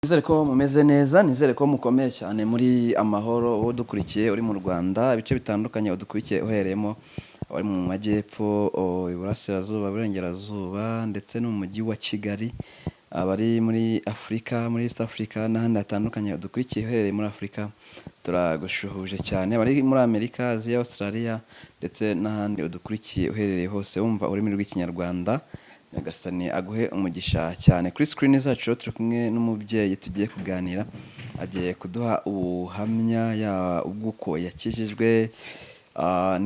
Nizere ko mumeze neza, nizere ko mukomeye cyane, muri amahoro. Wowe udukurikiye uri mu Rwanda, ibice bitandukanye udukurikiye uhereyemo, abari mu majyepfo, iburasirazuba, iburengerazuba ndetse no mu mujyi wa Kigali, abari muri Afurika, muri East Africa n'ahandi hatandukanye udukurikiye uherereye muri Afurika, turagushuhuje cyane. Abari muri Amerika, Aziya, Australia ndetse n'ahandi udukurikiye uherereye hose wumva ururimi rw'Ikinyarwanda, Nyagasani aguhe umugisha cyane. Kuri screen zacu rero turi kumwe n'umubyeyi tugiye kuganira, agiye kuduha ubuhamya bw'uko yakijijwe,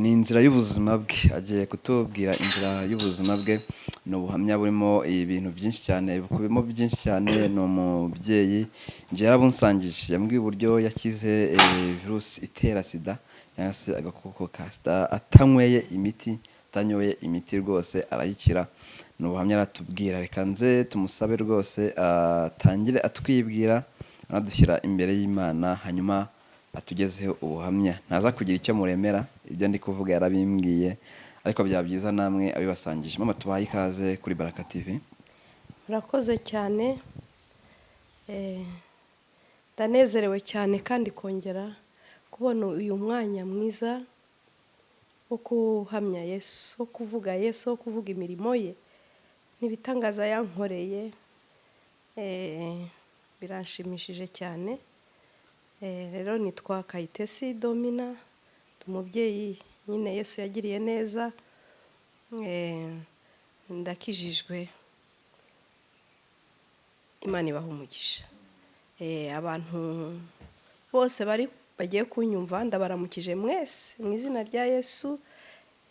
ni inzira y'ubuzima bwe, agiye kutubwira inzira y'ubuzima bwe. Ni ubuhamya burimo ibintu byinshi cyane, bukubiyemo byinshi cyane. Ni umubyeyi, njye yarabunsangije, yambwiye uburyo yakize virusi itera sida cyangwa se agakoko ka sida atanyweye imiti, atanyoye imiti rwose arayikira. Ni ubuhamya aratubwira. Reka nze tumusabe rwose atangire atwibwira, anadushyira imbere y'Imana, hanyuma atugezeho ubuhamya. Ntaza kugira icyo muremera, ibyo ndi kuvuga yarabimbwiye, ariko byaba byiza namwe abibasangije. Mama, tubahaye ikaze kuri Baraka TV. Murakoze cyane. Ndanezerewe cyane kandi kongera kubona uyu mwanya mwiza wo kuhamya Yesu, wo kuvuga Yesu, wo kuvuga imirimo ye n'ibitangaza yankoreye. Biranshimishije cyane. Rero nitwa Kayitesi Domina, umubyeyi nyine Yesu yagiriye neza. Ndakijijwe, Imana ibaha umugisha. Abantu bose bari bagiye kunyumva, ndabaramukije mwese mu izina rya Yesu.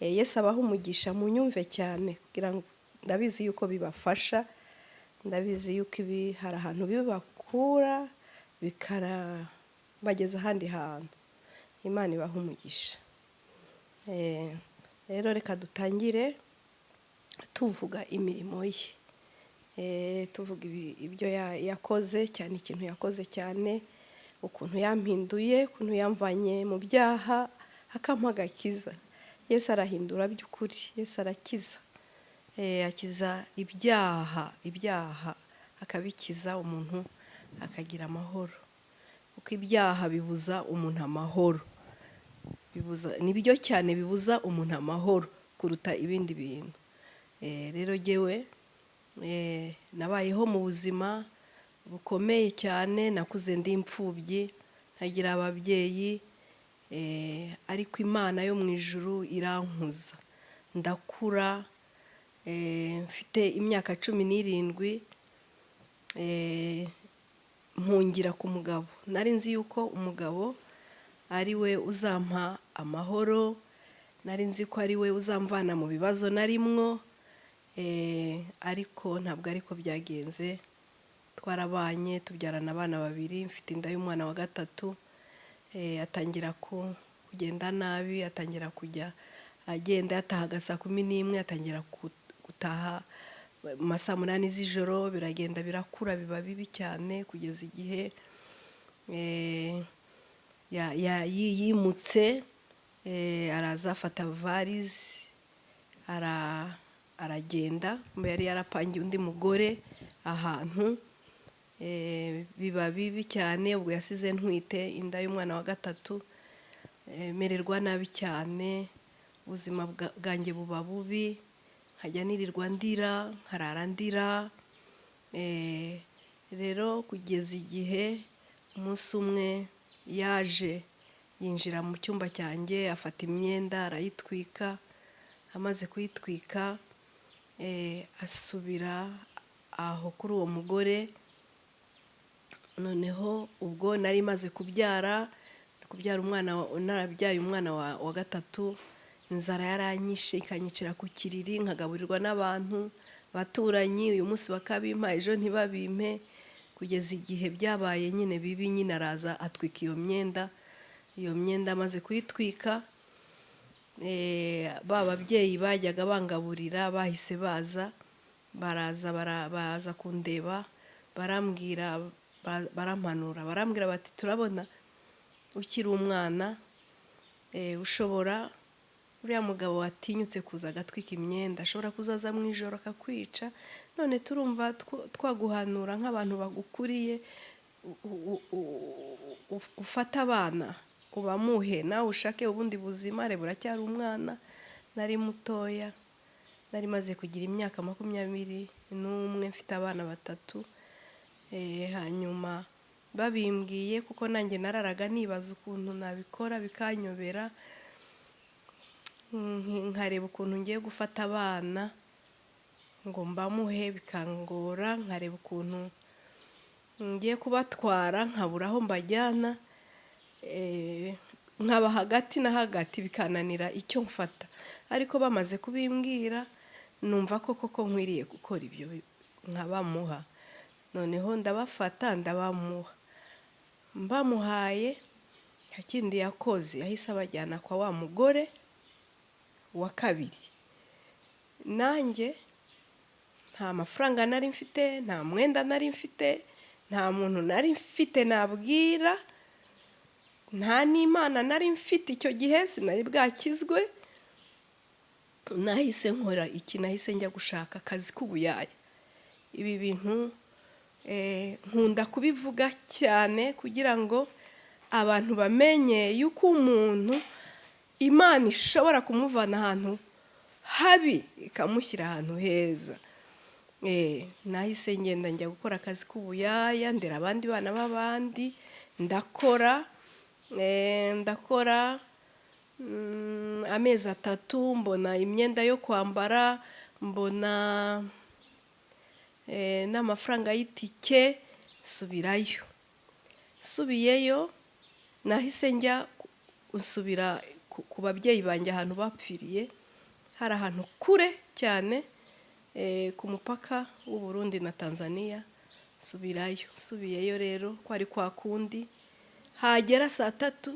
Yesu abaha umugisha. Munyumve cyane kugira ngo, ndabizi yuko bibafasha, ndabizi yuko ibi hari ahantu bibakura bikarabageza ahandi hantu. Imana ibaha umugisha. Rero reka dutangire tuvuga imirimo ye, tuvuga ibyo yakoze cyane, ikintu yakoze cyane, ukuntu yampinduye, ukuntu yamvanye mu byaha akampa agakiza. Yesu arahindura by'ukuri, Yesu arakiza. Akiza ibyaha, ibyaha akabikiza, umuntu akagira amahoro, kuko ibyaha bibuza umuntu amahoro. Bibuza, ni byo cyane bibuza umuntu amahoro kuruta ibindi bintu. Rero jyewe nabayeho mu buzima bukomeye cyane. Nakuze ndi imfubyi, ntagira ababyeyi, ariko Imana yo mu ijuru irankuza, ndakura. Mfite imyaka 17 mpungira ku mugabo. Nari nzi yuko umugabo ari we uzampa amahoro, nari nzi ko ari we uzamvana mu bibazo narimwo, ariko ntabwo ariko byagenze. Twarabanye, tubyarana abana babiri. Mfite inda y'umwana wa gatatu, atangira kugenda nabi, atangira kujya agenda yatahaga saa 11, atangira gutaha mu ma saa 8 z'ijoro. Biragenda birakura, biba bibi cyane, kugeza igihe yimutse, araza afata varize aragenda. Yari yarapangiye undi mugore ahantu, biba bibi cyane. Ubwo yasize ntwite inda y'umwana wa gatatu, mererwa nabi cyane, ubuzima bwanjye buba bubi, nkajya nirirwa ndira, nkarara ndira. Rero kugeza igihe umunsi umwe yaje yinjira mu cyumba cyanjye, afata imyenda arayitwika. Amaze kuyitwika, asubira aho kuri uwo mugore. Noneho ubwo nari maze kubyara umwana, narabyaye umwana wa gatatu, inzara yaranyishe, ikanyicira ku kiriri, nkagaburirwa n'abantu baturanyi, uyu munsi bakabimpa, ejo ntibabimpe, kugeza igihe byabaye nyine bibi nyine. Araza atwika iyo myenda. Iyo myenda amaze kuyitwika, ba babyeyi bajyaga bangaburira bahise baza, baraza, baza kundeba, barambwira, barampanura, barambwira bati: "Turabona ukiri umwana, ushobora, uriya mugabo watinyutse kuza agatwika imyenda ashobora kuzaza mu ijoro akakwica. None turumva twaguhanura nk'abantu bagukuriye." Ufate abana ubamuhe, nawe ushake ubundi buzima, reba uracyari umwana." Nari mutoya, nari maze kugira imyaka 21, mfite abana batatu. Hanyuma babimbwiye, kuko nanjye nararaga nibaza ukuntu nabikora bikanyobera, nkareba ukuntu ngiye gufata abana ngo mbamuhe bikangora, nkareba ukuntu ngiye kubatwara nkabura aho mbajyana, nkaba hagati na hagati bikananira icyo mfata. Ariko bamaze kubimbwira numva ko koko nkwiriye gukora ibyo nkabamuha. Noneho ndabafata ndabamuha. Mbamuhaye, nta kindi yakoze, yahise abajyana kwa wa mugore wa kabiri. Nanjye nta mafaranga nari mfite, nta mwenda nari mfite, nta muntu nari mfite nabwira, nta n'Imana nari mfite icyo gihe, sinari bwakizwe. Nahise nkora iki? Nahise njya gushaka akazi k'ubuyaya. Ibi bintu nkunda kubivuga cyane kugira ngo abantu bamenye yuko umuntu Imana ishobora kumuvana ahantu habi ikamushyira ahantu heza. Nahise ngenda njya gukora akazi k'ubuyaya, ndera abandi bana b'abandi, ndakora, ndakora amezi 3, mbona imyenda yo kwambara, mbona n'amafaranga y'itike, nsubirayo. Nsubiyeyo nahise njya nsubira ku babyeyi banjye ahantu bapfiriye, hari ahantu kure cyane, ku mupaka w'u Burundi na Tanzania, nsubirayo. Nsubiyeyo rero kwari kwa kundi, hagera saa 3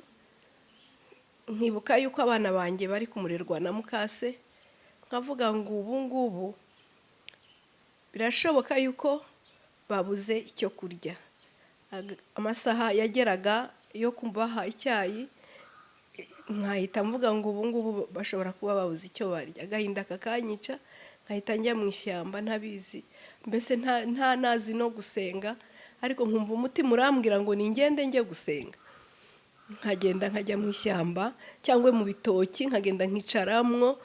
nkibuka yuko abana banjye bari kumurerwa na mukase, nkavuga ngo ubu ngubu birashoboka yuko babuze icyo kurya. Amasaha yageraga yo kubaha icyayi, nkahita mvuga ngo ubu ngubu bashobora kuba babuze icyo barya, agahinda kakanyica, nkahita njya mu ishyamba ntabizi, mbese nta nazi no gusenga, ariko nkumva umutima urambwira ngo ningende njye gusenga. Nkagenda nkajya mu ishyamba cyangwa mu bitoki, nkagenda nkicaramwo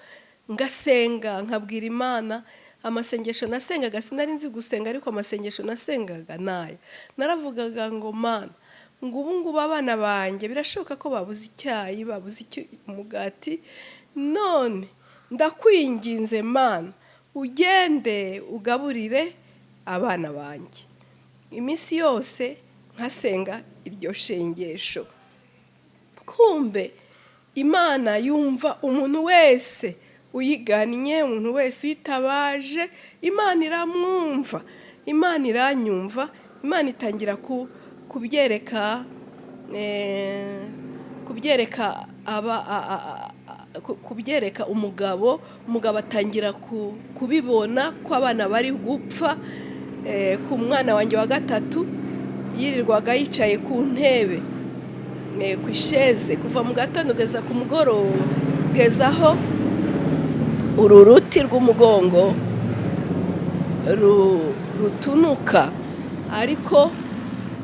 ngasenga, nkabwira Imana. Amasengesho nasengaga, sinari nzi gusenga, ariko amasengesho nasengaga naya naravugaga ngo: "Mana, ngo ubu ngubu abana banjye birashoboka ko babuze icyayi, babuze umugati, none ndakwinginze Mana, ugende ugaburire abana banjye." Iminsi yose nkasenga iryo sengesho. Kumbe Imana yumva umuntu wese uyigannye, umuntu wese uyitabaje, Imana iramwumva. Imana iranyumva. Imana itangira kubyereka aba kubyereka umugabo. Umugabo atangira kubibona ko abana bari gupfa. Ku mwana wanjye wa gatatu yirirwaga yicaye ku ntebe, ku isheze, kuva mu gatondo kugeza ku mugoroba, kugeza aho uru ruti rw'umugongo rutunuka. Ariko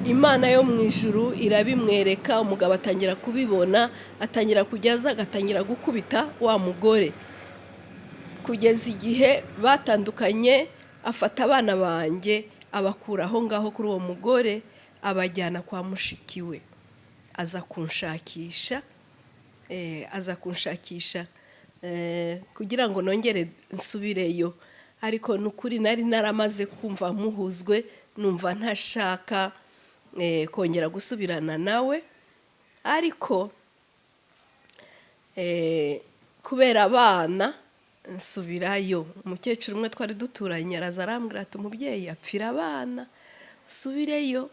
Imana yo mu ijuru irabimwereka, umugabo atangira kubibona, atangira kujya aza agatangira gukubita wa mugore, kugeza igihe batandukanye. Afata abana banjye abakura aho ngaho kuri uwo mugore, abajyana kwa mushiki we. Aza kunshakisha, aza kunshakisha kugira ngo nongere nsubireyo. Ariko ni ukuri nari naramaze kumva muhuzwe, numva ntashaka kongera gusubirana nawe. Ariko kubera abana nsubirayo. Umukecuru umwe twari duturanye araza arambwira ati: "Umubyeyi apfira abana, usubireyo,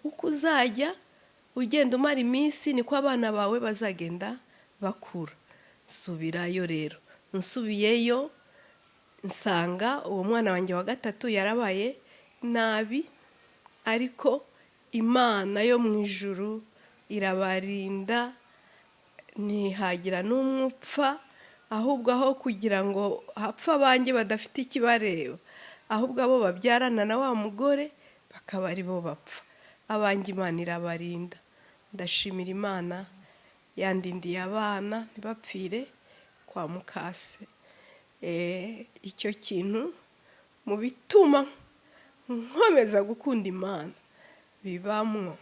uko uzajya ugenda umara iminsi niko abana bawe bazagenda bakura." Nsubirayo rero. Nsubiyeyo nsanga uwo mwana wanjye wa gatatu yarabaye nabi, ariko Imana yo mu ijuru irabarinda, ntihagira n'umwe upfa. Ahubwo aho kugira ngo hapfe abanjye badafite ikibareba, ahubwo abo babyarana na wa mugore bakaba ari bo bapfa. Abanjye Imana irabarinda. Ndashimira Imana yandindiye abana ntibapfire kwa mukase. Icyo kintu mu bituma nkomeza gukunda Imana bibamwo.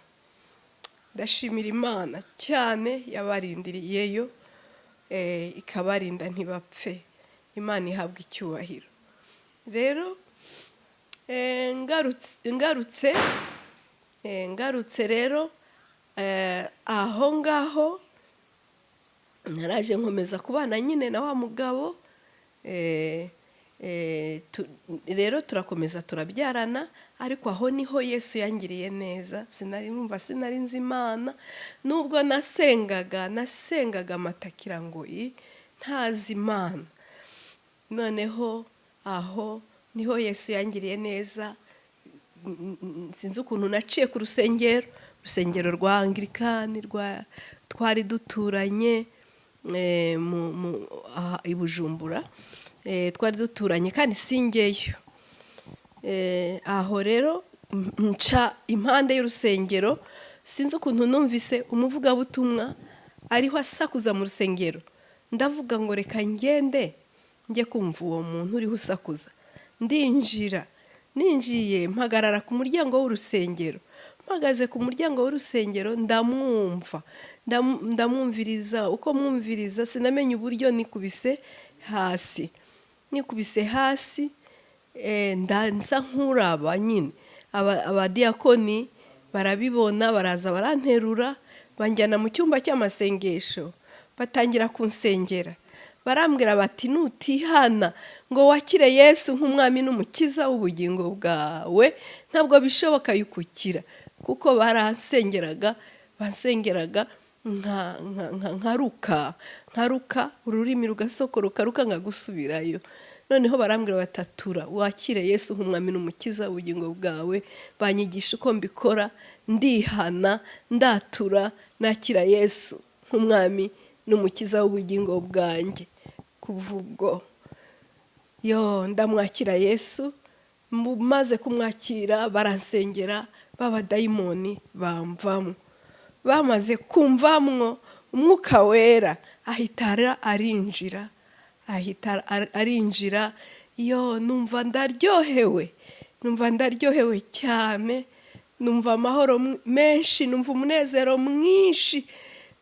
Ndashimira Imana cyane yabarindiriyeyo, ikabarinda ntibapfe. Imana ihabwa icyubahiro. Rero ngarutse rero aho ngaho naraje nkomeza kubana nyine na wa mugabo. Rero turakomeza turabyarana, ariko aho niho Yesu yangiriye neza. Sinari numva, sinari nzi Imana, nubwo nasengaga amatakirangoyi ntazi Imana. Noneho aho niho Yesu yangiriye neza. Sinzi ukuntu naciye ku rusengero rwa Anglikani rwa twari duturanye aha i Bujumbura. Twari duturanye kandi singeyo. Aho rero nca impande y'urusengero, sinzi ukuntu numvise umuvugabutumwa ariho asakuza mu rusengero. Ndavuga ngo reka ngende njye kumva uwo muntu uriho usakuza. Ndinjira, ninjiye mpagarara ku muryango w'urusengero. Mpagaze ku muryango w'urusengero ndamwumva, ndamwumviriza. Uko mwumviriza sinamenye uburyo nikubise hasi, nikubise hasi, nsa nk'uraba nyine. Abadiyakoni barabibona, baraza baranterura, banjyana mu cyumba cy'amasengesho, batangira kunsengera. Barambwira bati nutihana ngo wakire Yesu nk'umwami n'umukiza w'ubugingo bwawe, ntabwo bishoboka yukukira. Kuko baransengeraga, bansengeraga nkaruka, nkaruka, ururimi rugasokoroka rukanga gusubirayo. Noneho barambwira batatura wakire Yesu nk'umwami n'umukiza w'ubugingo bwawe. Banyigisha uko mbikora, ndihana, ndatura, nakira Yesu nk'umwami n'umukiza w'ubugingo bwanjye. Kuva ubwo yo ndamwakira Yesu. Maze kumwakira baransengera, b'abadayimoni bamvamo. Bamaze kumvamwo, Umwuka Wera ahita arinjira, ahita arinjira. Yo numva ndaryohewe, numva ndaryohewe cyane, numva amahoro menshi, numva umunezero mwinshi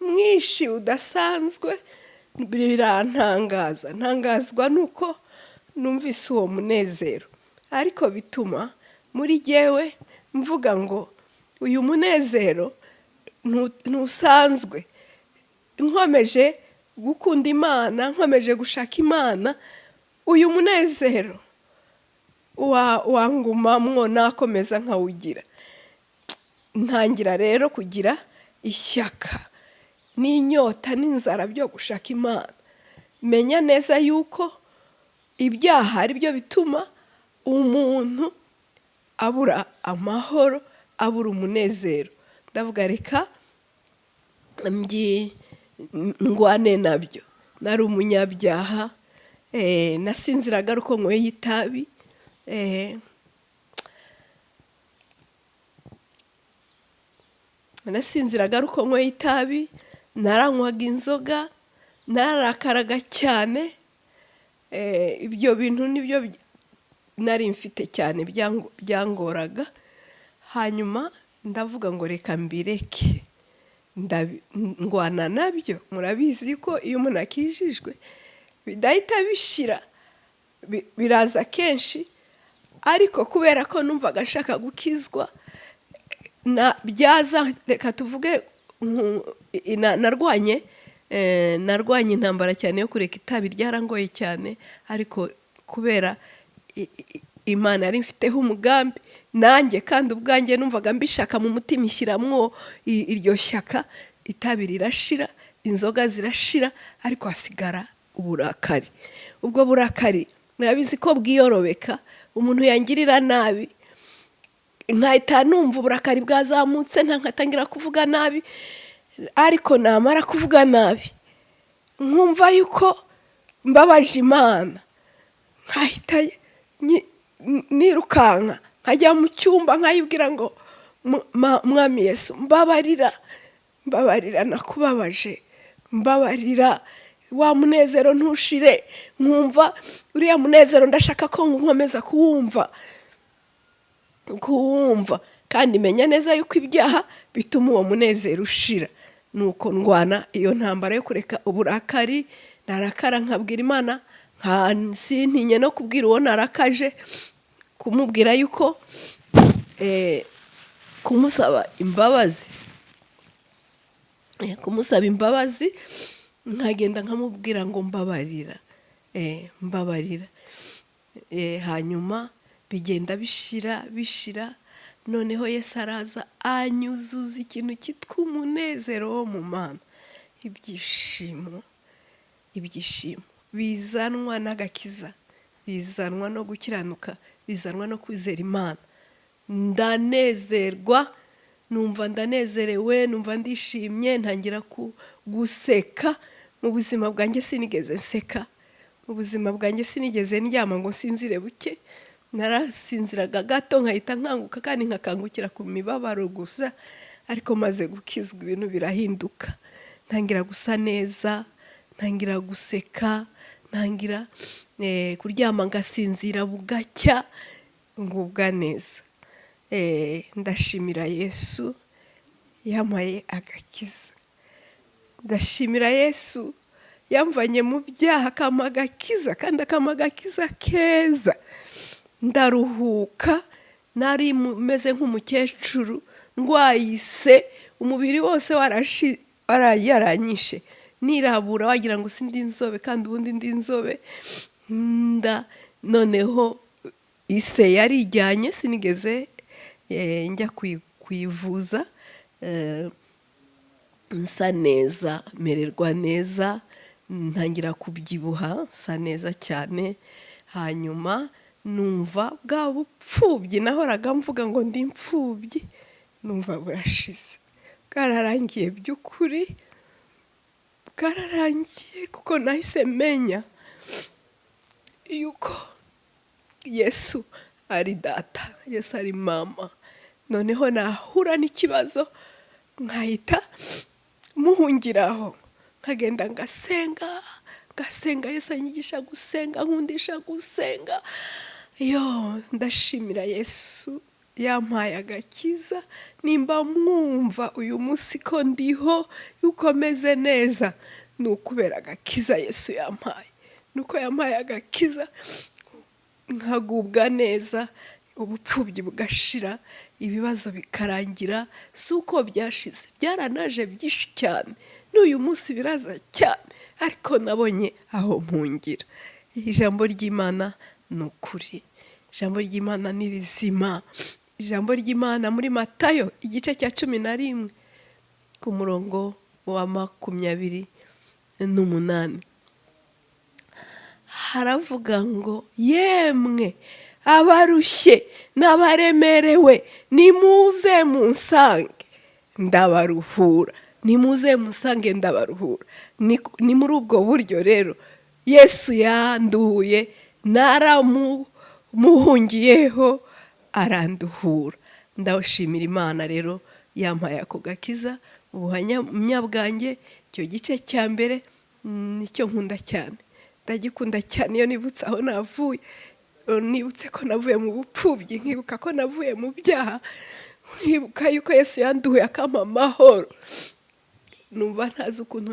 mwinshi udasanzwe. Birantangaza, ntangazwa nuko numvise uwo munezero, ariko bituma muri jyewe mvuga ngo uyu munezero ntusanzwe. Nkomeje gukunda Imana, nkomeje gushaka Imana, uyu munezero wangumamwo, nakomeza nkawugira. Ntangira rero kugira ishyaka n'inyota n'inzara byo gushaka Imana. Menya neza yuko ibyaha ari byo bituma umuntu abura amahoro, abura umunezero. Ndavuga reka ndwane nabyo. Nari umunyabyaha, nasinziraga ari uko nyweye itabi. Nasinziraga ari uko nyweye itabi, naranywaga inzoga, narakaraga cyane. Ibyo bintu nibyo nari mfite cyane byangoraga. Hanyuma ndavuga ngo reka mbireke, ndwana nabyo. Murabizi ko iyo umuntu akijijwe bidahita bishira, biraza kenshi, ariko kubera ko numvaga nshaka gukizwa na byaza, reka tuvuge narwanye intambara cyane yo kureka itabi, ryarangoye cyane, ariko kubera Imana yari mfiteho umugambi nanjye kandi ubwanjye numvaga mbishaka mu mutima, ishyiramwo iryo shyaka, itabi rirashira, inzoga zirashira, ariko hasigara uburakari. Ubwo burakari murabizi ko bwiyorobeka. Umuntu yangirira nabi nkahita numva uburakari bwazamutse, nkatangira kuvuga nabi, ariko namara kuvuga nabi nkumva yuko mbabaje Imana, nkahita nirukanka nkajya mu cyumba nkayibwira ngo Mwami Yesu, mbabarira, mbabarira, nakubabaje, mbabarira." Wa munezero ntushire, nkumva uriya munezero ndashaka ko nkomeza kuwumva, kuwumva. Kandi menya neza yuko ibyaha bituma uwo munezero ushira. Nuko ndwana iyo ntambara yo kureka uburakari. Narakara nkabwira Imana, sintinye no kubwira uwo narakaje, kumubwira yuko kumusaba imbabazi, nkagenda nkamubwira ngo: "Mbabarira, mbabarira." Hanyuma bigenda bishira, bishira. Noneho Yesu araza anyuzuza ikintu cyitwa umunezero wo mu Mana, ibyishimo, ibyishimo bizanwa n'agakiza, bizanwa no gukiranuka, bizanwa no kwizera Imana. Ndanezerwa, numva ndanezerewe, numva ndishimye, ntangira guseka. Mu buzima bwanjye sinigeze nseka, mu buzima bwanjye sinigeze ndyama ngo nsinzire buke. Narasinziraga gato nkahita nkanguka, kandi nkakangukira ku mibabaro gusa. Ariko maze gukizwa ibintu birahinduka, ntangira gusa neza, ntangira guseka, ntangira kuryama ngasinzira bugacya ngubwa neza. Ndashimira Yesu yampaye agakiza, ndashimira Yesu yamvanye mu byaha akampa agakiza, kandi akampa agakiza keza. Ndaruhuka. Nari meze nk'umukecuru ndwayise, umubiri wose yaranyishe, nirabura wagira ngo sindi inzobe, kandi ubundi ndi inzobe. Nda noneho ise yarijyanye, sinigeze njya kuyivuza. Nsa neza, mererwa neza, ntangira kubyibuha, nsa neza cyane. Hanyuma numva bwa bupfubyi nahoraga mvuga ngo ndi imfubyi, numva burashize, bwararangiye, by'ukuri bwararangiye, kuko nahise menya yuko Yesu ari data, Yesu ari mama. Noneho nahura n'ikibazo nkahita muhungiraho, nkagenda ngasenga, ngasenga. Yesu anyigisha gusenga, nkundisha gusenga. Yo, ndashimira Yesu yampaye agakiza. Nimba mwumva uyu munsi ko ndiho, yuko meze neza, ni ukubera agakiza Yesu yampaye, ni uko yampaye agakiza nkagubwa neza, ubupfubyi bugashira, ibibazo bikarangira. Si uko byashize, byaranaje byinshi cyane, n'uyu munsi biraza cyane, ariko nabonye aho mpungira. Ijambo ry'Imana ni ukuri, ijambo ry'Imana ni rizima. Ijambo ry'Imana muri Matayo igice cya 11 ku murongo wa 28 haravuga ngo: "Yemwe abarushye n'abaremerewe, nimuze munsange ndabaruhura, nimuze munsange ndabaruhura." Ni muri ubwo buryo rero Yesu yanduhuye, naramuhungiyeho aranduhura. Ndashimira Imana rero yampaye ako gakiza. Ubuhamya bwanjye, icyo gice cya mbere nicyo nkunda cyane, ndagikunda cyane. Iyo nibutse aho navuye, nibutse ko navuye mu bupfubyi, nkibuka ko navuye mu byaha, nkibuka yuko Yesu yanduhuye akampa amahoro, numva ntazi ukuntu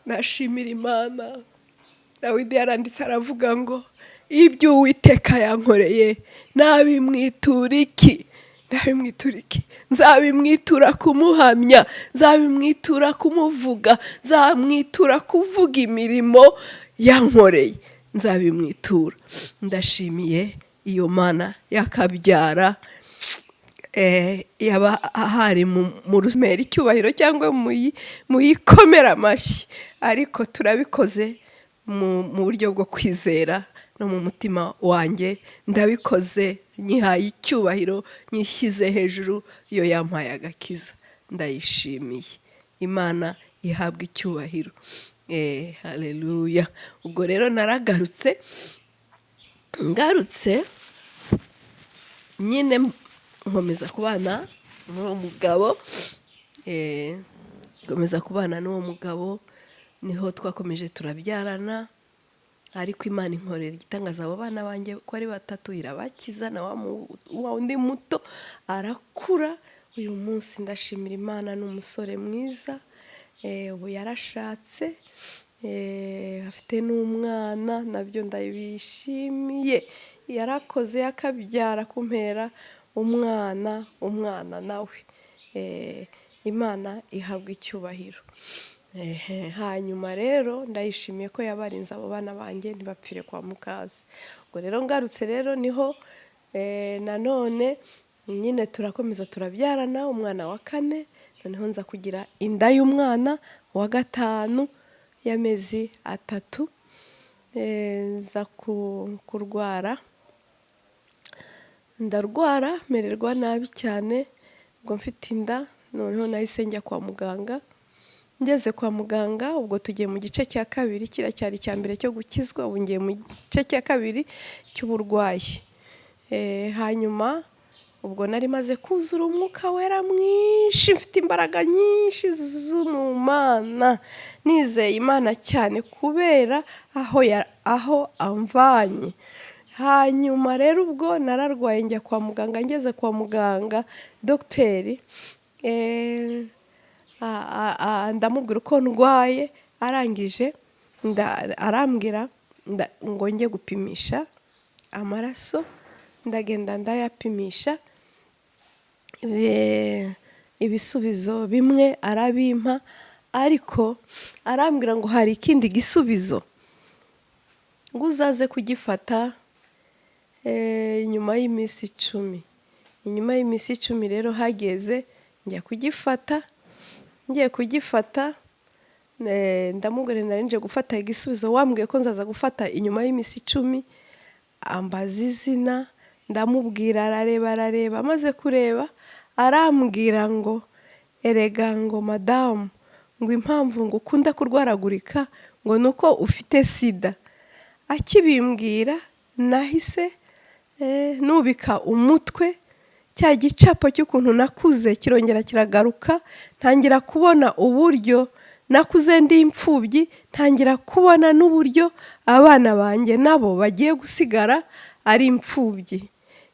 nashimira Imana. Dawidi yaranditse aravuga ngo: "Ibyo Uwiteka yankoreye nabimwitura iki? Nabimwitura iki? Nzabimwitura kumuhamya, nzabimwitura kumuvuga, nzamwitura kuvuga imirimo yankoreye, nzabimwitura." Ndashimiye iyo Mana yakabyara. Yaba ahari mu rumera icyubahiro cyangwa muyikomera amashyi, ariko turabikoze mu buryo bwo kwizera no mu mutima wanjye. Ndabikoze nyihaye icyubahiro, nyishyize hejuru. Iyo yampaye agakiza ndayishimiye. Imana ihabwa icyubahiro. Haleluya. Ubwo rero naragarutse, ngarutse nyine nkomeza kubana N'uwo mugabo, nkomeza kubana n'uwo mugabo, niho twakomeje turabyarana. Ariko Imana inkorera igitangaza, abo bana banjye ko ari batatu irabakiza, na wa wundi muto arakura. Uyu munsi ndashimira Imana, ni umusore mwiza, ubu yarashatse, afite n'umwana, nabyo ndabishimiye. Yarakoze akabyara kumpera umwana, umwana nawe Imana ihabwa icyubahiro. Hanyuma rero ndayishimiye ko yabarinze abo bana banjye ntibapfire kwa mukazi. Ubwo rero ngarutse rero niho nanone nyine turakomeza turabyarana umwana wa kane. Noneho nza kugira inda y'umwana wa gatanu y'amezi 3, nza kurwara, ndarwara mererwa nabi cyane. Ubwo mfite inda, noneho nahise njya kwa muganga. Ngeze kwa muganga, ubwo tugiye mu gice cya kabiri, kiriya cyari icya mbere cyo gukizwa, ubu ngiye mu gice cya kabiri cy'uburwayi. Hanyuma ubwo nari maze kuzura umwuka wera mwinshi, mfite imbaraga nyinshi z'umumana, nizeye Imana cyane kubera aho amvanye. Hanyuma rero ubwo nararwaye njya kwa muganga. Ngeze kwa muganga, dogiteri ndamubwira uko ndwaye, arangije arambwira ngo njye gupimisha amaraso. Ndagenda ndayapimisha, ibisubizo bimwe arabimpa, ariko arambwira ngo hari ikindi gisubizo ngo uzaze kugifata nyuma y'iminsi 10. Inyuma y'iminsi 10 rero hageze njya kugifata. Ngiye kugifata, ndamubwira nari nje gufata igisubizo wambwiye ko nzaza gufata inyuma y'iminsi 10. Ambaza izina, ndamubwira, arareba arareba, amaze kureba arambwira ngo erega ngo madamu, ngo impamvu ngo ukunda kurwaragurika ngo ni uko ufite sida. Akibimbwira nahise nubika umutwe, cya gicapo cy'ukuntu nakuze kirongera kiragaruka, ntangira kubona uburyo nakuze ndi imfubyi, ntangira kubona n'uburyo abana banjye nabo bagiye gusigara ari imfubyi.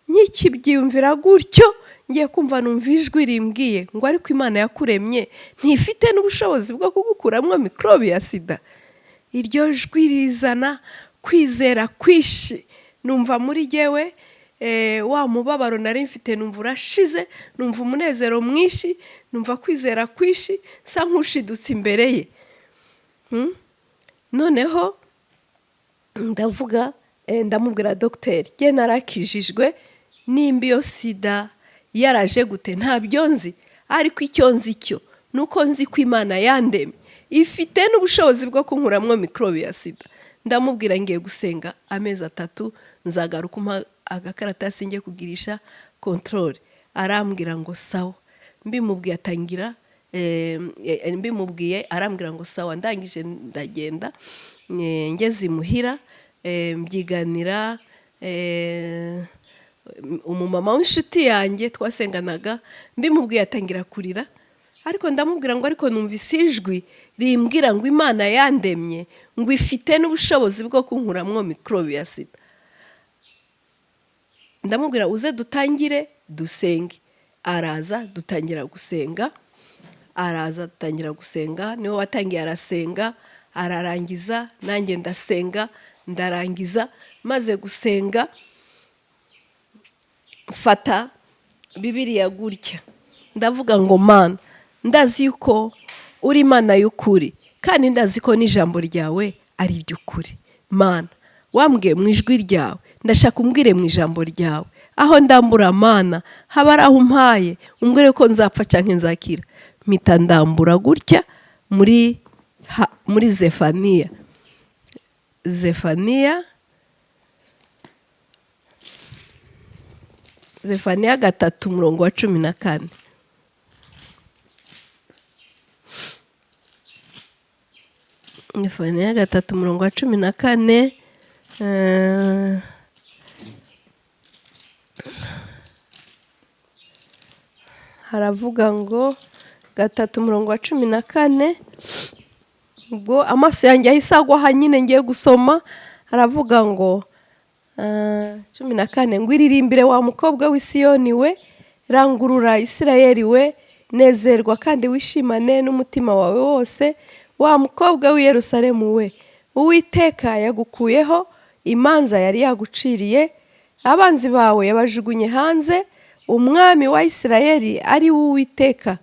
Nkikibyiyumvira gutyo, ngiye kumva numva ijwi rimbwiye ngo ariko Imana yakuremye ntifite n'ubushobozi bwo kugukuramo mikorobe ya sida? Iryo jwi rizana kwizera kwinshi, numva muri jyewe wa mubabaro nari mfite numva urashize, numva umunezero mwinshi, numva kwizera kwinshi, nsa nk'ushidutse imbere ye. Noneho ndavuga, ndamubwira dogiteri, njye narakijijwe, nimba iyo sida yaraje gute ntabyo nzi, ariko icyo nzi cyo ni uko nzi ko Imana yandemye ifite n'ubushobozi bwo kunkuramo mikorobe ya sida. Ndamubwira ngiye gusenga amezi 3, nzagaruka umpa agakaratasi njye kugirisha contrôle. Arambwira ngo sawa. Mbimubwiye atangira, mbimubwiye arambwira ngo sawa. Ndangije ndagenda, ngeze imuhira, mbyiganira umumama w'inshuti yanjye twasenganaga. Mbimubwiye atangira kurira, ariko ndamubwira ngo ariko numvise ijwi rimbwira ngo Imana yandemye ngo ifite n'ubushobozi bwo kunkuramwo mikorobe ya sida. Ndamubwira uze dutangire dusenge. Araza dutangira gusenga, araza dutangira gusenga, niwe watangiye arasenga ararangiza, nanjye ndasenga ndarangiza. Maze gusenga mfata Bibiliya gutya, ndavuga ngo Mana, ndazi yuko uri Imana y'ukuri, kandi ndazi ko n'ijambo ryawe ari iry'ukuri. Mana, wambwiye mu ijwi ryawe, ndashaka umbwire mu ijambo ryawe aho ndambura. Mana, haba ari aho umpaye, umbwire ko nzapfa cyangwa nzakira. Mpita ndambura gutya muri Zefaniya, Zefaniya, Zefaniya 3 umurongo wa 14. Zefaniya 3 umurongo wa 14, Haravuga ngo 3 umurongo wa 14. Ubwo amaso yanjye yahise agwa aha nyine ngiye gusoma. Haravuga ngo 14 ngo: "Iririmbire wa mukobwa w'Isiyoni we, rangurura Isirayeli we, nezerwa kandi wishimane n'umutima wawe wose, wa mukobwa w'i Yerusalemu we. Uwiteka yagukuyeho imanza yari yaguciriye, abanzi bawe yabajugunye hanze. Umwami wa Isirayeli, ari we Uwiteka,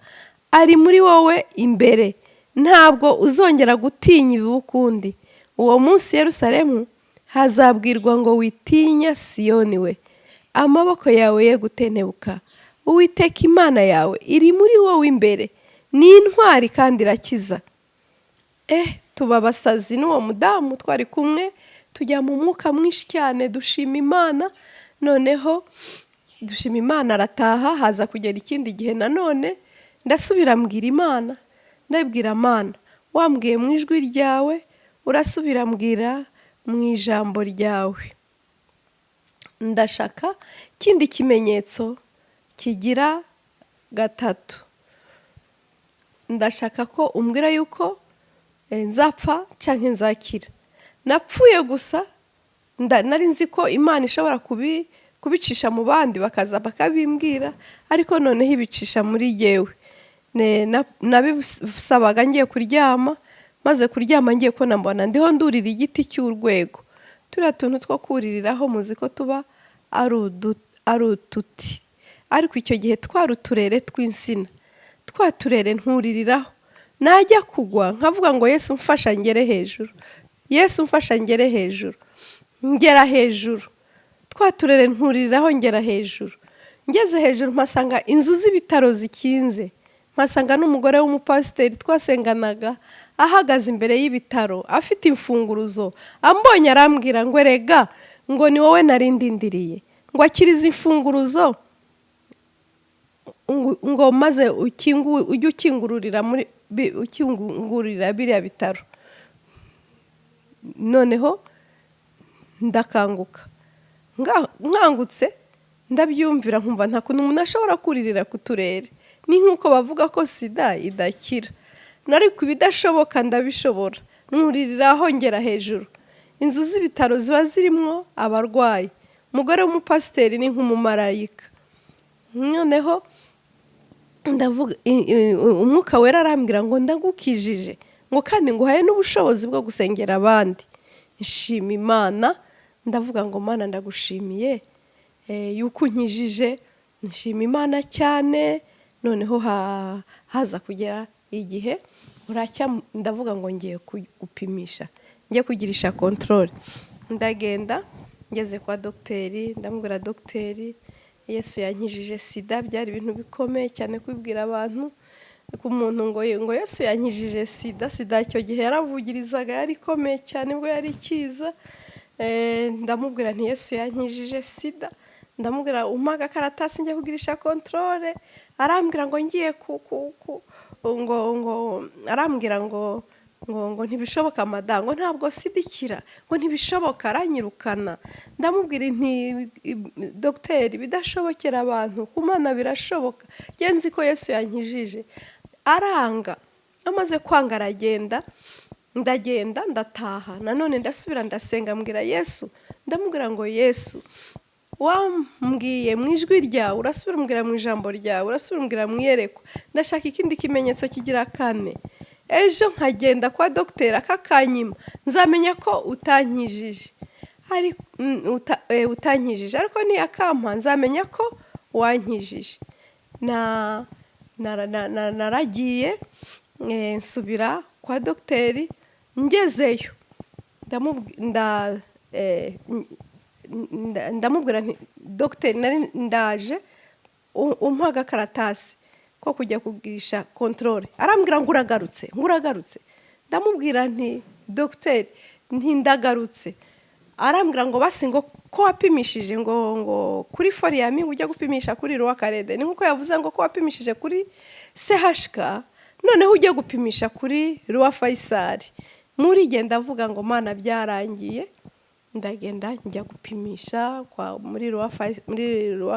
ari muri wowe imbere, ntabwo uzongera gutinya ibibi ukundi. Uwo munsi Yerusalemu hazabwirwa ngo: 'Witinya, Siyoni we, amaboko yawe ye gutentebuka. Uwiteka Imana yawe iri muri wowe imbere, ni intwari kandi irakiza.'" Tuba abasazi n'uwo mudamu twari kumwe, tujya mu mwuka mwinshi cyane, dushima Imana. Noneho dushima Imana, arataha. Haza kugera ikindi gihe nanone ndasubira mbwira Imana, ndabwira Mana: "Wambwiye mu ijwi ryawe, urasubira mbwira mu ijambo ryawe. Ndashaka ikindi kimenyetso kigira gatatu. Ndashaka ko umbwira yuko nzapfa cyangwa nzakira." Napfuye gusa nari nzi ko Imana ishobora kubicisha mu bandi bakaza bakabimbwira, ariko noneho ibicisha muri jyewe. Nabisabaga ngiye kuryama. Maze kuryama, ngiye kubona mbona ndiho ndurira igiti cy'urwego, turiya tuntu two kuririraho muzi ko tuba ari ututi, ariko icyo gihe twari uturere tw'insina. Twa turere ntuririraho, najya kugwa nkavuga ngo: "Yesu, mfasha ngere hejuru, Yesu, mfasha ngere hejuru." Ngera hejuru, twa turere ntuririraho ngera hejuru. Ngeze hejuru mpasanga inzu z'ibitaro zikinze, mpasanga n'umugore w'umupasiteri twasenganaga ahagaze imbere y'ibitaro afite imfunguruzo. Ambonye arambwira ngo: "Erega," ngo, "ni wowe nari ndindiriye," ngo: "Akirize imfunguruzo," ngo, "maze ujye ukingururira muri ukingurira biriya bitaro." Noneho ndakanguka. Nkangutse ndabyumvira, nkumva nta kuntu umuntu ashobora kuririra ku turere, ni nk'uko bavuga ko sida idakira, ariko ibidashoboka ndabishobora. Nkuririraho ngera hejuru. Inzu z'ibitaro ziba zirimo abarwayi. Umugore w'umupasiteri ni nk'umumarayika. Noneho ndavuga, Umwuka Wera arambwira ngo: "Ndagukijije," ngo, "kandi nguhaye n'ubushobozi bwo gusengera abandi." Nshima Imana, ndavuga ngo: "Mana, ndagushimiye yuko unkijije." Nshima Imana cyane. Noneho haza kugera igihe buracya, ndavuga ngo ngiye gupimisha, ngiye kugirisha contrôle. Ndagenda, ngeze kwa dogiteri ndamubwira: "Dogiteri, Yesu yankijije sida." Byari ibintu bikomeye cyane kubibwira abantu, ku muntu ngo Yesu yankijije sida. Sida icyo gihe yaravugirizaga, yari ikomeye cyane ubwo yari ikiza. Ndamubwira nti: "Yesu yankijije sida." Ndamubwira: "Umpa agakaratasi njya kugirisha contrôle." Arambwira ngo ngiye ku ku ku ngo arambwira ngo ntibishoboka madamu, ngo ntabwo sida ikira, ngo ntibishoboka, aranyirukana. Ndamubwira nti: "Dogiteri, bidashobokera abantu, ku Mana birashoboka, nzi ko Yesu yankijije." Aranga. Amaze kwanga aragenda. Ndagenda, ndataha, nanone ndasubira ndasenga, mbwira Yesu, ndamubwira ngo: "Yesu, wambwiye mu ijwi ryawe, urasubira umbwira mu ijambo ryawe, urasubira umbwira mu iyerekwa. Ndashaka ikindi kimenyetso kigira kane. Ejo nkagenda kwa dogiteri akakanyima, nzamenya ko utankijije, utankijije, ariko niyakampa nzamenya ko wankijije." Naragiye, nsubira kwa dogiteri. Ngezeyo ndamubwira nti: "Dogiteri, nari ndaje, umpa agakaratasi ko kujya kugurisha contrôle." Arambwira ngo: "Uragarutse?" Ngo: "Uragarutse?" Ndamubwira nti: "Dogiteri," nti, "ndagarutse." Arambwira ngo: "Basi," ngo, "ko wapimishije ngo kuri Foriyami, ujya gupimisha kuri Roi Khaled." Ni nkuko yavuze ngo ko wapimishije kuri CHK, noneho ujya gupimisha kuri Roi Faisal. Muri genda avuga ngo: "Mana, byarangiye." Ndagenda njya gupimisha kwa muri Roi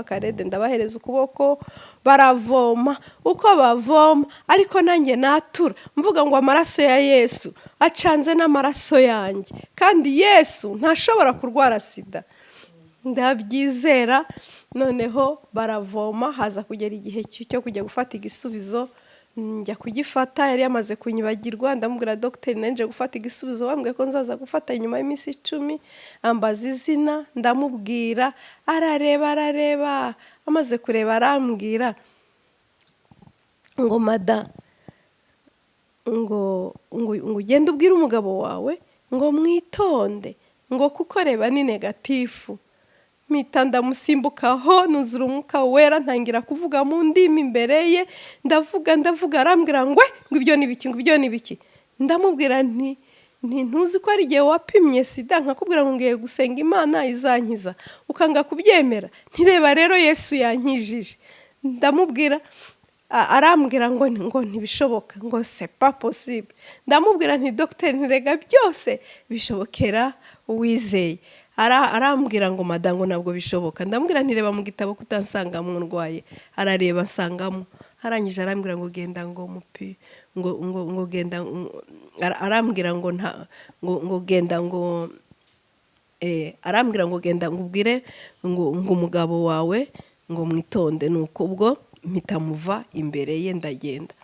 Khaled, ndabahereza ukuboko, baravoma uko bavoma, ariko nanjye natura mvuga ngo amaraso ya Yesu acanze n'amaraso yanjye, kandi Yesu ntashobora kurwara sida, ndabyizera. Noneho baravoma, haza kugera igihe cyo kujya gufata igisubizo, njya kugifata, yari yamaze kunyibagirwa. Ndamubwira: "Dogiteri, nanje gufata igisubizo bambwiye ko nzaza gufata nyuma y'iminsi 10." Ambaza izina, ndamubwira, arareba, arareba, amaze kureba arambwira ngo: "Mada," ngo "ugende ubwire umugabo wawe ngo mwitonde," ngo "kuko reba ni négatif." Mpita ndamusimbukaho, nuzura Umwuka Wera, ntangira kuvuga mu ndimi imbere ye. Ndavuga, ndavuga, arambwira ngo "Ibyo ni biki?" Ngo "Ibyo ni biki?" Ndamubwira nti: "Ntuzi ko ari igihe wapimye sida nkakubwira ngo ngiye gusenga Imana izankiza, ukanga kubyemera? Ntireba rero, Yesu yankijije." Ndamubwira, arambwira ngo "Ntibishoboka," ngo "C'est pas possible." Ndamubwira nti: "Dogiteri, ntirega byose bishobokera uwizeye." Arambwira ngo: "Madamu," ngo "ntabwo bishoboka." Ndamubwira ntireba mu gitabo kutansangamo ndwaye. Arareba nsangamo, arangije arambwira ngo genda, ngo mupi ngo genda, arambwira ngo nta ngo genda, ngo arambwira ngo genda, ngo ubwire ngo umugabo wawe ngo mwitonde. Nuko ubwo mpita muva imbere ye, ndagenda,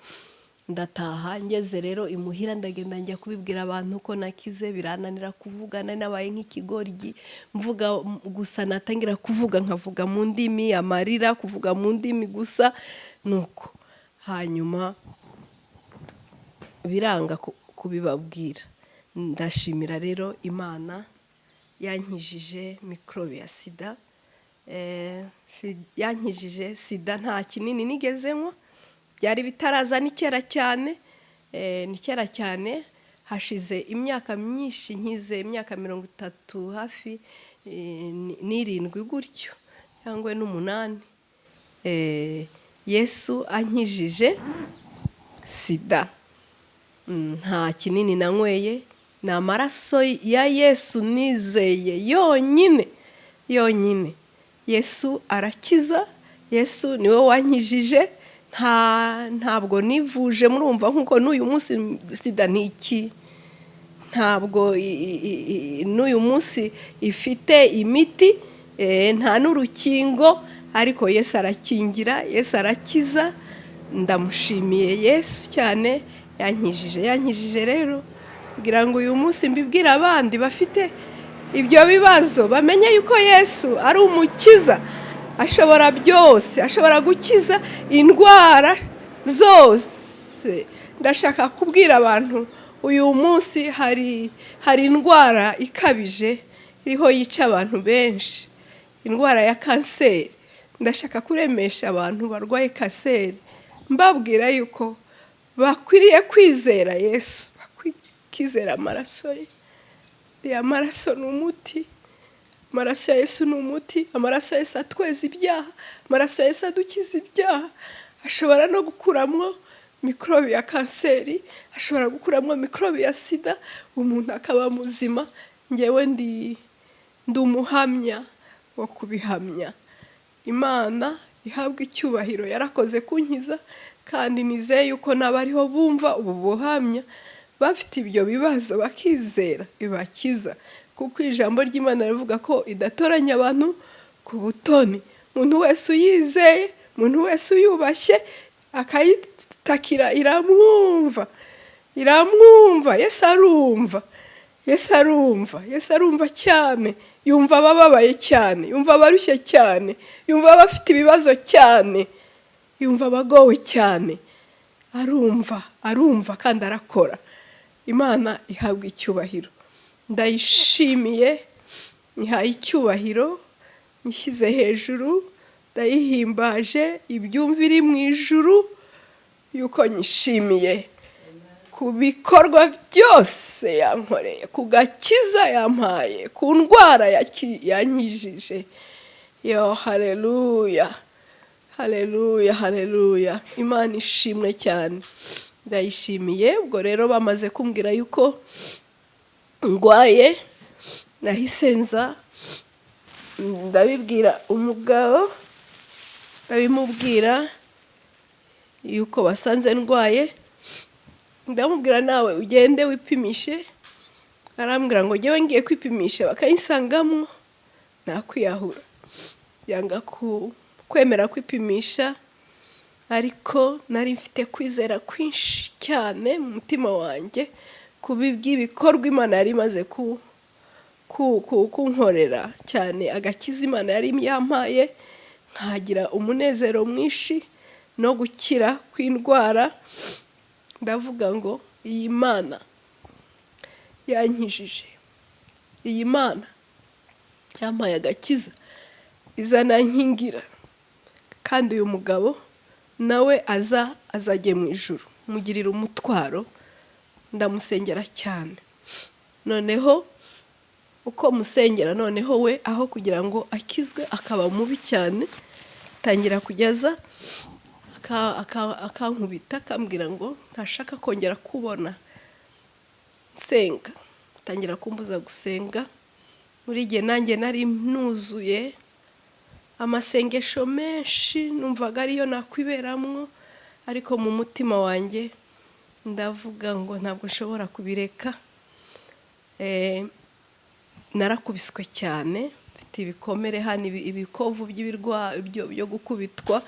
ndataha. Ngeze rero imuhira, ndagenda njya kubibwira abantu ko nakize, birananira kuvuga, nari nabaye nk'ikigoryi, mvuga gusa, natangira kuvuga nkavuga mu ndimi, amarira, kuvuga mu ndimi gusa. Nuko hanyuma biranga kubibabwira. Ndashimira rero Imana yankijije mikorobe ya sida, yankijije sida nta kinini nigeze nywa. Byari bitaraza, ni kera cyane, ni kera cyane, hashize imyaka myinshi nkize, imyaka 30 hafi n'irindwi gutyo cyangwa n'umunani. Yesu ankijije sida, nta kinini nanyweye, ni amaraso ya Yesu nizeye yonyine yonyine. Yesu arakiza, Yesu niwe wankijije, ntabwo nivuje. Murumva nkuko n'uyu munsi sida ni iki, ntabwo n'uyu munsi ifite imiti, nta n'urukingo, ariko Yesu arakingira, Yesu arakiza. Ndamushimiye Yesu cyane yankijije. Yankijije rero kugira ngo uyu munsi mbibwire abandi bafite ibyo bibazo, bamenye yuko Yesu ari umukiza, ashobora byose, ashobora gukiza indwara zose. Ndashaka kubwira abantu uyu munsi hari indwara ikabije iriho yica abantu benshi, indwara ya kanseri. Ndashaka kuremesha abantu barwaye kanseri, mbabwira yuko bakwiriye kwizera Yesu, bakizera amaraso ye. Aya maraso ni umuti, amaraso ya Yesu ni umuti, amaraso ya Yesu atweza ibyaha, amaraso ya Yesu adukiza ibyaha. Ashobora no gukuramo mikorobe ya kanseri, ashobora gukuramo mikorobe ya sida, umuntu akaba muzima. Ngewe ndi umuhamya wo kubihamya. Imana ihabwa icyubahiro, yarakoze kunkiza, kandi nizeye yuko n'abariho bumva ubu buhamya bafite ibyo bibazo bakizera ibakiza, kuko ijambo ry'Imana rivuga ko idatoranya abantu ku butoni. Umuntu wese uyizeye, umuntu wese uyubashye akayitakira, iramwumva, iramwumva. Yesu arumva, Yesu arumva, Yesu arumva cyane. Yumva abababaye cyane, yumva abarushye cyane, yumva abafite ibibazo cyane, yumva abagowe cyane. Arumva, arumva kandi arakora. Imana ihabwa icyubahiro. Ndayishimiye, nyihaye icyubahiro, nyishyize hejuru, ndayihimbaje, ibyumva iri mu ijuru yuko nyishimiye ku bikorwa byose yankoreye, ku gakiza yampaye, ku ndwara yankijije. Yo haleluya, haleluya, haleluya! Imana ishimwe cyane, ndayishimiye. Ubwo rero bamaze kumbwira yuko ndwaye. Nahise nza ndabibwira umugabo, ndabimubwira yuko basanze ndwaye. Ndamubwira: "Nawe ugende wipimishe." Arambwira ngo: "Njyewe ngiye kwipimisha bakayisangamwo nakwiyahura." Yanga kwemera kwipimisha, ariko nari mfite kwizera kwinshi cyane mu mutima wanjye ku bw'ibikorwa Imana yari imaze kunkorera, cyane agakiza Imana yari yampaye, nkagira umunezero mwinshi no gukira kw'indwara. Ndavuga ngo: "Iyi Mana yankijije, iyi Mana yampaye agakiza, izanankingira, kandi uyu mugabo nawe aza azajye mu ijuru." Mugirira umutwaro, ndamusengera cyane. Noneho uko musengera, noneho we aho kugira ngo akizwe akaba mubi cyane, atangira kugeza akankubita, akambwira ngo ntashaka kongera kubona nsenga, atangira kumbuza gusenga. Muri gihe nanjye nari nuzuye amasengesho menshi, numvaga ariyo nakwiberamwo, ariko mu mutima wanjye ndavuga ngo ntabwo nshobora kubireka. Narakubiswe cyane, mfite ibikomere hano, ibikovu byo gukubitwa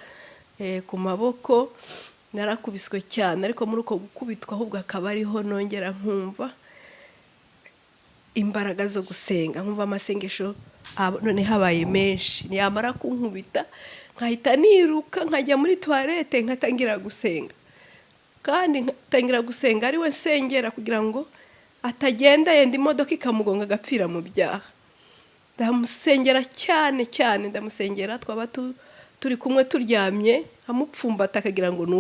ku maboko. Narakubiswe cyane, ariko muri uko gukubitwa ahubwo akaba ariho nongera nkumva imbaraga zo gusenga, nkumva amasengesho none habaye menshi. Yamara kunkubita nkahita niruka nkajya muri toilette, nkatangira gusenga, kandi nkatangira gusenga ari we nsengera kugira ngo atagenda yenda imodoka ikamugonga agapfira mu byaha. Ndamusengera cyane cyane, ndamusengera, twaba turi kumwe turyamye amupfumbata, akagira ngo ni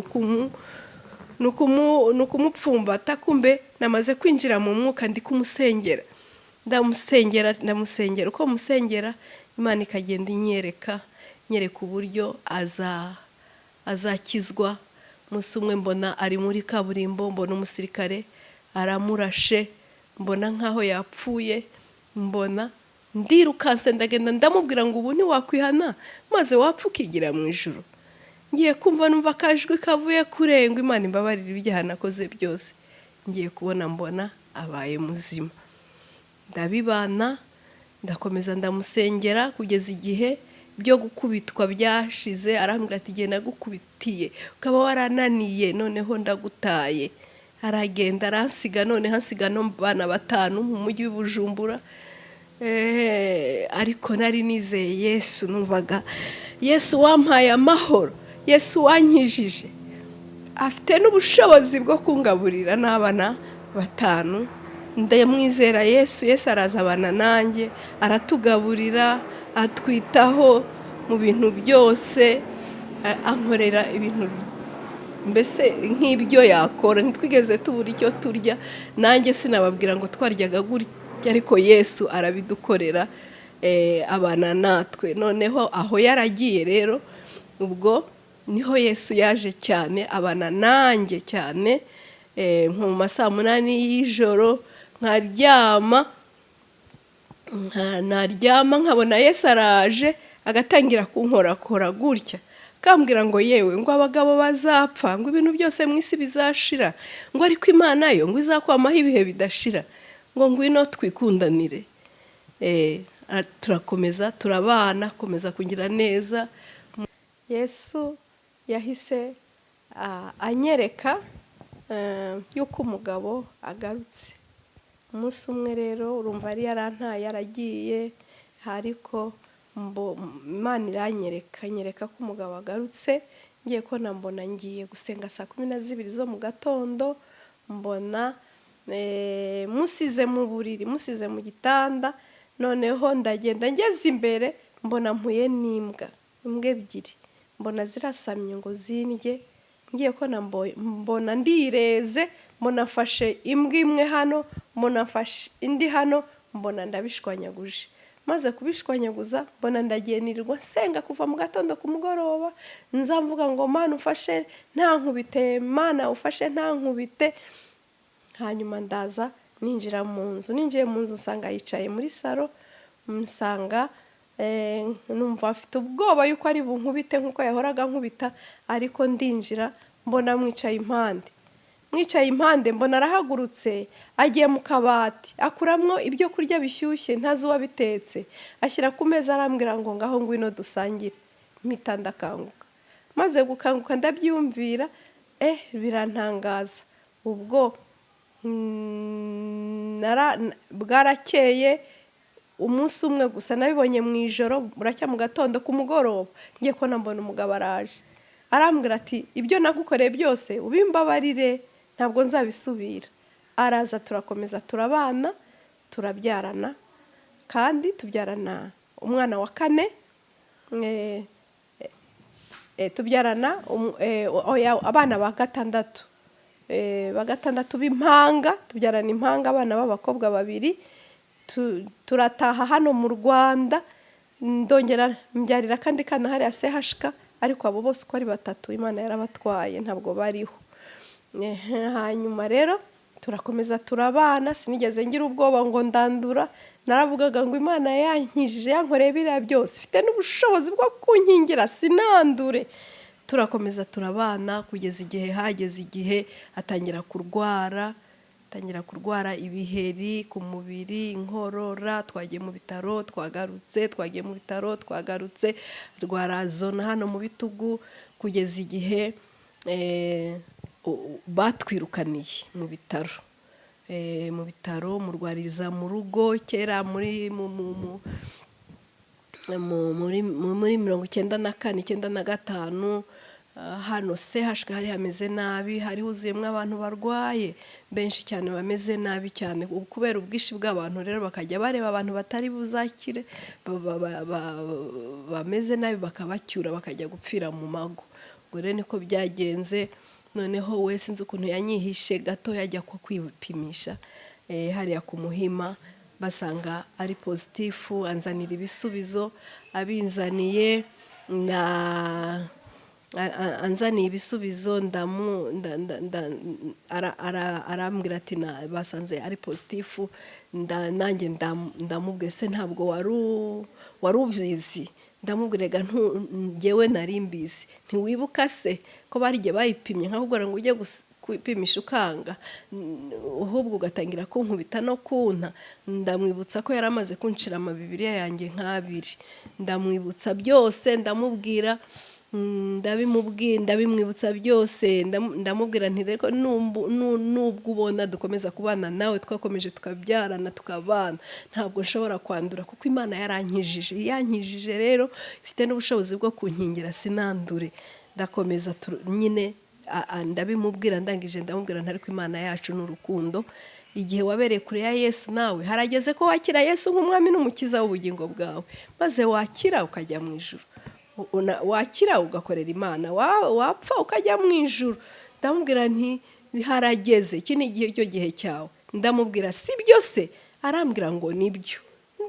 ukumupfumbata, kumbe namaze kwinjira mu mwuka, ndi kumusengera. Ndamusengera, ndamusengera, uko musengera Imana ikagenda inyereka, nyereka uburyo azakizwa. Umunsi umwe mbona ari muri kaburimbo, mbona umusirikare aramurashe, mbona nkaho yapfuye. Mbona ndirukanse, ndagenda ndamubwira ngo: "Ubu ntiwakwihana maze wapfa ukigira mu ijuru?" Ngiye kumva numva akajwi kavuye kure ngo: "Imana imbabarire ibyaha nakoze byose." Ngiye kubona mbona abaye muzima. Ndabibana, ndakomeza ndamusengera kugeza igihe byo gukubitwa byashize. Arambwira ati: "Genda, nagukubitiye ukaba warananiye, noneho ndagutaye." Aragenda aransiga, noneho ansiga no bana batanu mu mujyi w'i Bujumbura. Ariko nari nizeye Yesu, numvaga Yesu wampaye amahoro, Yesu wankijije afite n'ubushobozi bwo kungaburira n'abana batanu. Ndamwizera Yesu. Yesu araza abana nanjye, aratugaburira, atwitaho mu bintu byose, ankorera ibintu mbese nk'ibyo yakora. Ntitwigeze tubura icyo turya. Nanjye sinababwira ngo twaryaga gutya, ariko Yesu arabidukorera, abana natwe. Noneho aho yaragiye rero, ubwo niho Yesu yaje cyane, abana nanjye cyane, nko mu ma saa 8 y'ijoro nkaryama, naryama nkabona Yesu araje, agatangira kunkorakora gutya, akambwira ngo: "Yewe," ngo, "abagabo bazapfa," ngo, "ibintu byose mu isi bizashira," ngo, "ariko Imana yo," ngo, "izakwamaho ibihe bidashira," ngo, "ngwino twikundanire." Turakomeza turabana, komeza kugira neza. Yesu yahise anyereka yuko umugabo agarutse. Umunsi umwe rero, urumva yari yarantaye yaragiye, ariko Imana iranyereka, nyereka ko umugabo agarutse. Ngiye kubona mbona ngiye gusenga saa 12 zo mu gatondo, mbona musize mu buriri, musize mu gitanda. Noneho ndagenda, ngeze imbere mbona mpuye n'imbwa, imbwa ebyiri, mbona zirasamye ngo zindye. Ngiye kubona mbona ndireze, mbona mfashe imbwa imwe hano, mbona mfashe indi hano, mbona ndabishwanyaguje. Maze kubishwanyaguza, mbona ndagiye nirirwa nsenga kuva mu gatondo ku mugoroba, nza mvuga ngo: "Mana ufashe nta nkubite, Mana ufashe nta nkubite." Hanyuma ndaza. Ninjira mu nzu, ninjiye mu nzu nsanga yicaye muri salo, nsanga numva afite ubwoba yuko ari bunkubite nk'uko yahoraga ankubita, ariko ndinjira mbona mwicaye impande, mwicaye impande, mbona arahagurutse agiye mu kabati, akuramwo ibyo kurya bishyushye ntazi uwabitetse, ashyira ku meza, arambwira ngo: "Ngaho ngwino dusangire." Mpita ndakanguka. Maze gukanguka ndabyumvira, birantangaza. Ubwo bwarakeye umunsi umwe gusa, nabibonye mu ijoro, buracya mu gatondo ku mugoroba ngiye kubona mbona umugabo araje, arambwira ati: "Ibyo nagukoreye byose ubimbabarire, ntabwo nzabisubira." Araza turakomeza turabana, turabyarana, kandi tubyarana umwana wa kane, tubyarana oya, abana ba gatandatu, ba gatandatu b'impanga, tubyarana impanga, abana b'abakobwa babiri. Turataha hano mu Rwanda, ndongera mbyarira akandi kana hariya CHK, ariko abo bose uko ari batatu Imana yarabatwaye, ntabwo bariho. Hanyuma rero turakomeza turabana, sinigeze ngira ubwoba ngo ndandura. Naravugaga ngo Imana yankijije, yankoreye biriya byose, ifite n'ubushobozi bwo kunkingira sinandure. Turakomeza turabana kugeza igihe hageze igihe atangira kurwara ibiheri ku mubiri, inkorora. Twagiye mu bitaro, twagarutse, twagiye mu bitaro, twagarutse, rwara zona hano mu bitugu, kugeza igihe batwirukaniye mu bitaro. Mu bitaro murwariza mu rugo. Kera muri mu mu mu mu- muri muri 94, 95, hano CHK hari hameze nabi, hari huzuyemo abantu barwaye benshi cyane, bameze nabi cyane. Ubu kubera ubwinshi bw'abantu rero bakajya bareba abantu batari buzakire, bameze nabi, bakabacyura bakajya gupfira mu mago. Ubwo rero niko byagenze. Noneho we sinzi ukuntu yanyihishe gato, yajya ko kwipimisha hariya ku Muhima, basanga ari positif, anzanira ibisubizo. Abinzaniye na anzaniye ibisubizo, ndamu nda- nda- nda- arambwira ati basanze ari positif. Nanjye ndamubwira: "Se ntabwo wari ubizi?" Ndamubwira: "Rega njyewe nari mbizi, ntiwibuka se ko bari igihe bayipimye nkakubwira ngo ujye kwipimisha ukanga, ahubwo ugatangira kunkubita no kunta?" Ndamwibutsa ko yari amaze kuncira amabibiriya yanjye nk'abiri. Ndamwibutsa byose, ndamubwira, ndabimubwira, ndabimwibutsa byose. Ndamubwira nti: "Rero nubwo ubona dukomeza kubana nawe, twakomeje tukabyarana, tukabana, ntabwo nshobora kwandura kuko Imana yarankijije. Yankijije rero ifite n'ubushobozi bwo kunkingira sinandure." Ndakomeza nyine ndabimubwira. Ndangije ndamubwira nti: "Ariko Imana yacu ni urukundo. Igihe wabereye kure ya Yesu, nawe harageze ko wakira Yesu nk'umwami n'umukiza w'ubugingo bwawe, maze wakira ukajya mu ijuru, wakira ugakorera Imana, wapfa ukajya mu ijuru." Ndamubwira nti: "Harageze, iki ni igihe cyo gihe cyawe." Ndamubwira: "Si byo se?" Arambwira ngo: "Nibyo,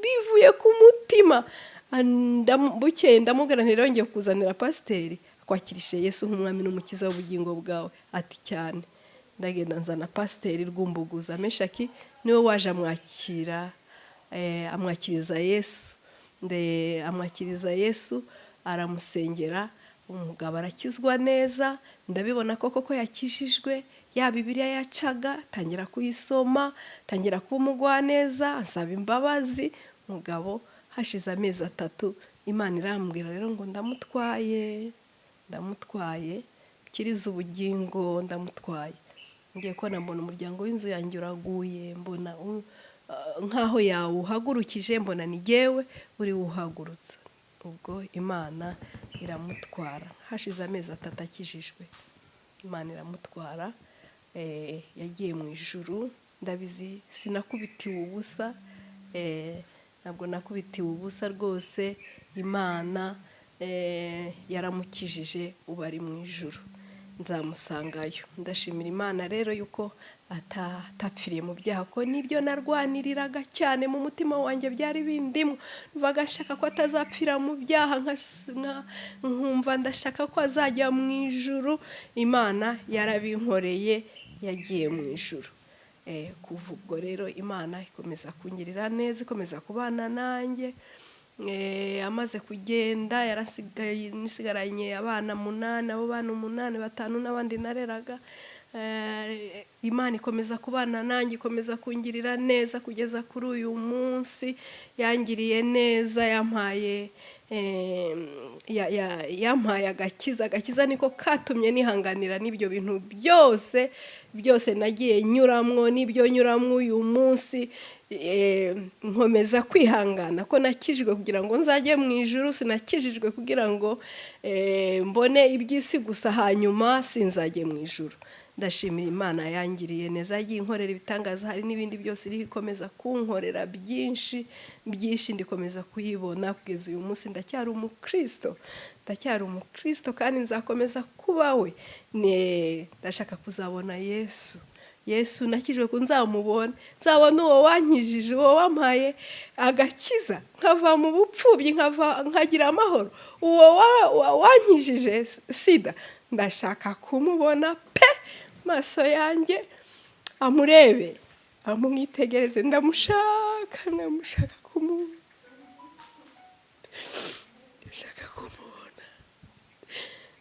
bivuye ku mutima." Bukeye ndamubwira nti: "Rero ngiye kuzanira pasiteri akwakirishe Yesu nk'umwami n'umukiza w'ubugingo bwawe." Ati: "Cyane." Ndagenda nzana pasiteri Rwumbuguza Meshaki, niwe waje amwakira, amwakiriza Yesu, amwakiriza Yesu, aramusengera, umugabo arakizwa neza. Ndabibona ko koko yakijijwe. Ya Bibiliya yacaga atangira kuyisoma, atangira kuba umugwaneza, ansaba imbabazi umugabo. Hashize amezi 3 Imana irambwira rero ngo ndamutwaye, ndamutwaye, kiriza ubugingo, ndamutwaye. Ngiye kubona mbona umuryango w'inzu yanjye uraguye, mbona nk'aho yawuhagurukije, mbona ni jyewe uri wuhagurutsa. Ubwo Imana iramutwara hashize amezi 3 akijijwe. Imana iramutwara, yagiye mu ijuru. Ndabizi sinakubitiwe ubusa, ntabwo nakubitiwe ubusa rwose. Imana yaramukijije, ubu ari mu ijuru, nzamusangayo. Ndashimira Imana rero yuko atapfiriye mu byaha, ko nibyo narwaniriraga cyane mu mutima wanjye, byari bindimo. Numvaga nshaka ko atazapfira mu byaha, nkumva ndashaka ko azajya mu ijuru. Imana yarabinkoreye, yagiye mu ijuru. Kuva ubwo rero Imana ikomeza kungirira neza, ikomeza kubana nanjye. Amaze kugenda yarasigaye, nisigaranye abana munani. Abo bana umunani, batanu n'abandi nareraga. Imana ikomeza kubana nanjye, ikomeza kungirira neza kugeza kuri uyu munsi. Yangiriye neza, yampaye yampaye agakiza. Agakiza niko katumye nihanganira n'ibyo bintu byose byose nagiye nyuramwo, n'ibyo nyuramwo uyu munsi. Nkomeza kwihangana ko nakijijwe kugira ngo nzajye mu ijuru. Sinakijijwe kugira ngo mbone iby'isi gusa, hanyuma sinzajye mu ijuru. Ndashimira Imana yangiriye neza, yagiye inkorera ibitangaza. Hari n'ibindi byose iriho ikomeza kunkorera byinshi byinshi, ndikomeza kuyibona kugeza uyu munsi. Ndacyari umukristo, ndacyari umukristo kandi nzakomeza kuba we. Ndashaka kuzabona Yesu. Yesu nakijwe ko nzamubona, nzabona uwo wankijije, uwo wampaye agakiza nkava mu bupfubyi, nkava nkagira amahoro, uwo wankijije sida. Ndashaka kumubona pe, maso yanjye amurebe, amwitegereze. Ndamushaka, ndamushaka kumubona, ndashaka kumubona,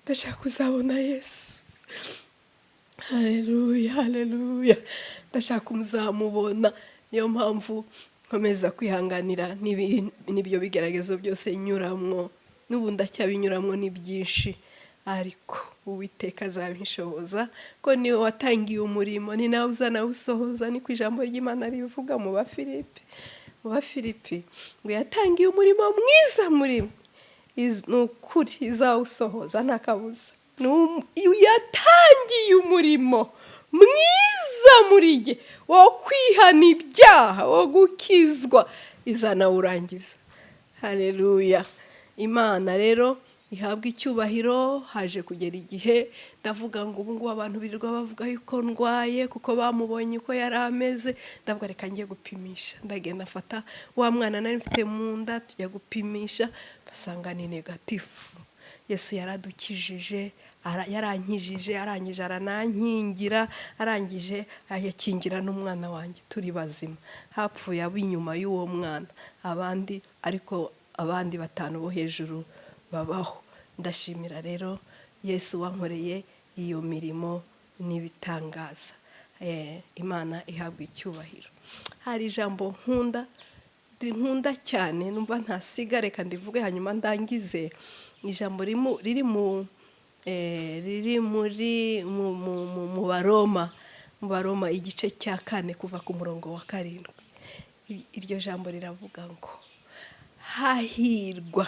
ndashaka kuzabona Yesu. Haleluya, haleluya! Ndashaka kuzamubona. Niyo mpamvu nkomeza kwihanganira n'ibyo bigeragezo byose nyuramwo. N'ubu ndacyabinyuramwo, ni byinshi, ariko Uwiteka azabinshoboza, ko niwe watangiye umurimo, ni nawe uzanawusohoza. Niko ijambo ry'Imana rivuga mu Bafilipi, mu Bafilipi ngo yatangiye umurimo mwiza muri mwe. Ni ukuri izawusohoza, nta kabuza. Yatangiye umurimo mwiza muri jye wo kwihana ibyaha, wo gukizwa, izanawurangiza. Haleluya! Imana rero ihabwa icyubahiro. Haje kugera igihe ndavuga ngo ubu ngubu abantu birirwa bavuga yuko ndwaye, kuko bamubonye uko yari ameze. Ndavuga reka njye gupimisha. Ndagenda mfata wa mwana nari mfite mu nda, tujya gupimisha, basanga ni négatif. Yesu yaradukijije, yarankijije, arangije aranankingira, arangije ayakingira n'umwana wanjye, turi bazima. Hapfuye ab'inyuma y'uwo mwana abandi, ariko abandi batanu bo hejuru babaho. Ndashimira rero Yesu wankoreye iyo mirimo n'ibitangaza. Imana ihabwa icyubahiro. Hari ijambo nkunda, nkunda cyane, numva ntasiga, reka ndivuge hanyuma ndangize. Ijambo riri mu riri muri mu Baroma, mu Baroma igice cya 4, kuva ku murongo wa 7. Iryo jambo riravuga ngo hahirwa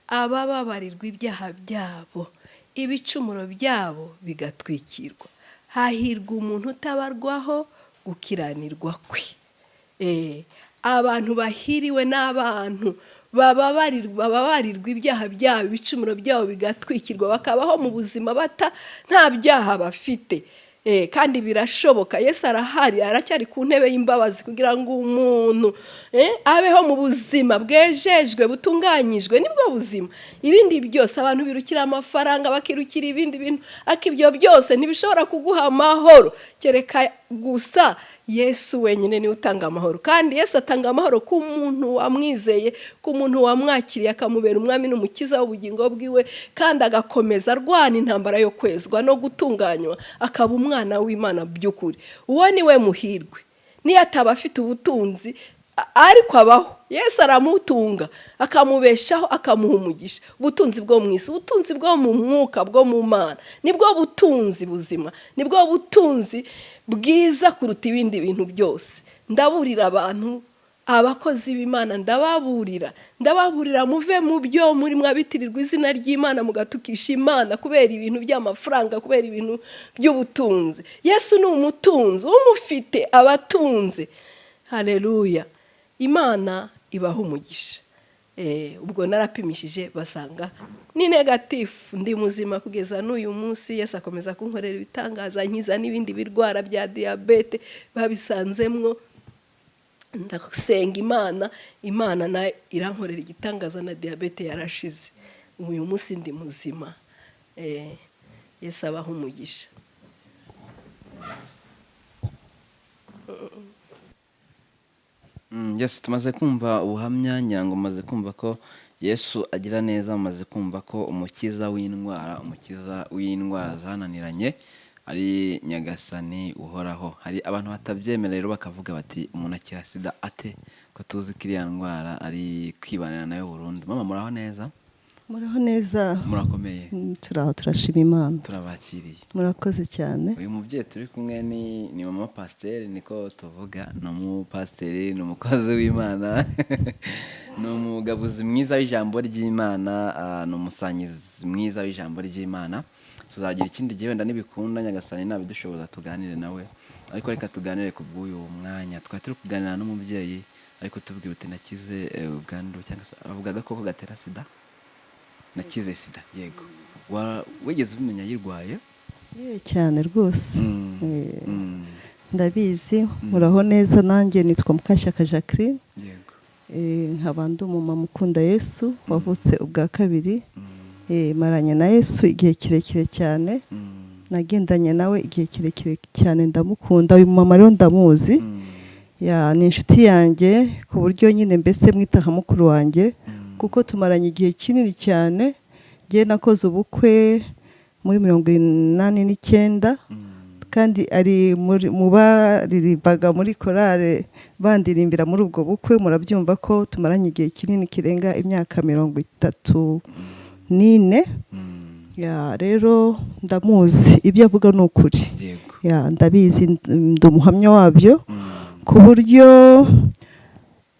abababarirwa ibyaha byabo, ibicumuro byabo bigatwikirwa. Hahirwa umuntu utabarwaho gukiranirwa kwe. Abantu bahiriwe n'abantu bababarirwa ibyaha byabo, ibicumuro byabo bigatwikirwa, bakabaho mu buzima bata nta byaha bafite. Kandi birashoboka. Yesu arahari, aracyari ku ntebe y'imbabazi kugira ngo umuntu abeho mu buzima bwejejwe, butunganyijwe. Nibwo buzima. Ibindi byose abantu birukira amafaranga, bakirukira ibindi bintu, ariko ibyo byose ntibishobora kuguha amahoro, kereka gusa Yesu wenyine niwe utanga amahoro. Kandi Yesu atanga amahoro ku muntu wamwizeye, ku muntu wamwakiriye akamubera umwami n'umukiza w'ubugingo bwiwe, kandi agakomeza arwana intambara yo kwezwa no gutunganywa, akaba umwana w'Imana by'ukuri. Uwo ni we muhirwe. Niyo ataba afite ubutunzi, ariko abaho, Yesu aramutunga, akamubeshaho, akamuha umugisha. Ubutunzi bwo mu isi, ubutunzi bwo mu mwuka, bwo mu Mana, nibwo butunzi buzima, nibwo butunzi bwiza kuruta ibindi bintu byose. Ndaburira abantu, abakozi b'Imana, ndababurira, ndababurira: muve mu byo muri, mwabitirirwa izina ry'Imana, mugatukisha Imana kubera ibintu by'amafaranga, kubera ibintu by'ubutunzi. Yesu ni umutunzi, umufite abatunze. Hareruya! Imana ibaha umugisha. Ubwo narapimishije, basanga ni négatif, ndi muzima kugeza n'uyu munsi. Yesu akomeza kunkorera ibitangaza, nkiza n'ibindi birwara bya diyabete babisanzemwo. Ndasenga Imana, Imana nayo irankorera igitangaza, na diyabete yarashize. Uyu munsi ndi muzima. Yesu abaha umugisha. Yes, tumaze kumva ubuhamya, ngira ngo mumaze kumva ko Yesu agira neza, mumaze kumva ko umukiza w'indwara zananiranye ari Nyagasani uhoraho. Hari abantu batabyemera rero, bakavuga bati: "Umuntu akira sida ate, ko tuzi ko iriya ndwara ari kwibanira nayo burundu?" Mama, muraho neza? Muraho neza. Murakomeye? Turaho, turashima Imana. Turabakiriye. Murakoze cyane. Uyu mubyeyi turi kumwe ni mama pasiteri, niko tuvuga, ni umupasiteri, ni umukozi w'Imana, ni umugabuzi mwiza w'ijambo ry'Imana, ni umusangizi mwiza w'ijambo ry'Imana. Tuzagira ikindi gihe wenda nibikunda, Nyagasani nabidushoboza, tuganire nawe, ariko reka tuganire ku bw'uyu mwanya. Twari turi kuganira n'umubyeyi, ariko tubwira uti: "Nakize ubwandu," cyangwa se avuga agakoko gatera sida, "Nakize sida." Yego. Wigeze ubimenya yirwaye? Yewe, cyane rwose. Ndabizi. Muraho neza, nanjye nitwa Mukashyaka Jacqueline. Nkaba ndi umumama ukunda Yesu, wavutse ubwa kabiri. Maranye na Yesu igihe kirekire cyane. Nagendanye nawe igihe kirekire cyane, ndamukunda. Uyu mumama rero ndamuzi. Ya, ni inshuti yanjye ku buryo nyine mbese mwita nka mukuru wanjye, kuko tumaranye igihe kinini cyane. Njye nakoze ubukwe muri 89, kandi ari mu baririmbaga muri korale, bandirimbira muri ubwo bukwe. Murabyumva ko tumaranye igihe kinini kirenga imyaka 34. Ya, rero ndamuzi, ibyo avuga ni ukuri. Ya, ndabizi, ndi umuhamya wabyo, ku buryo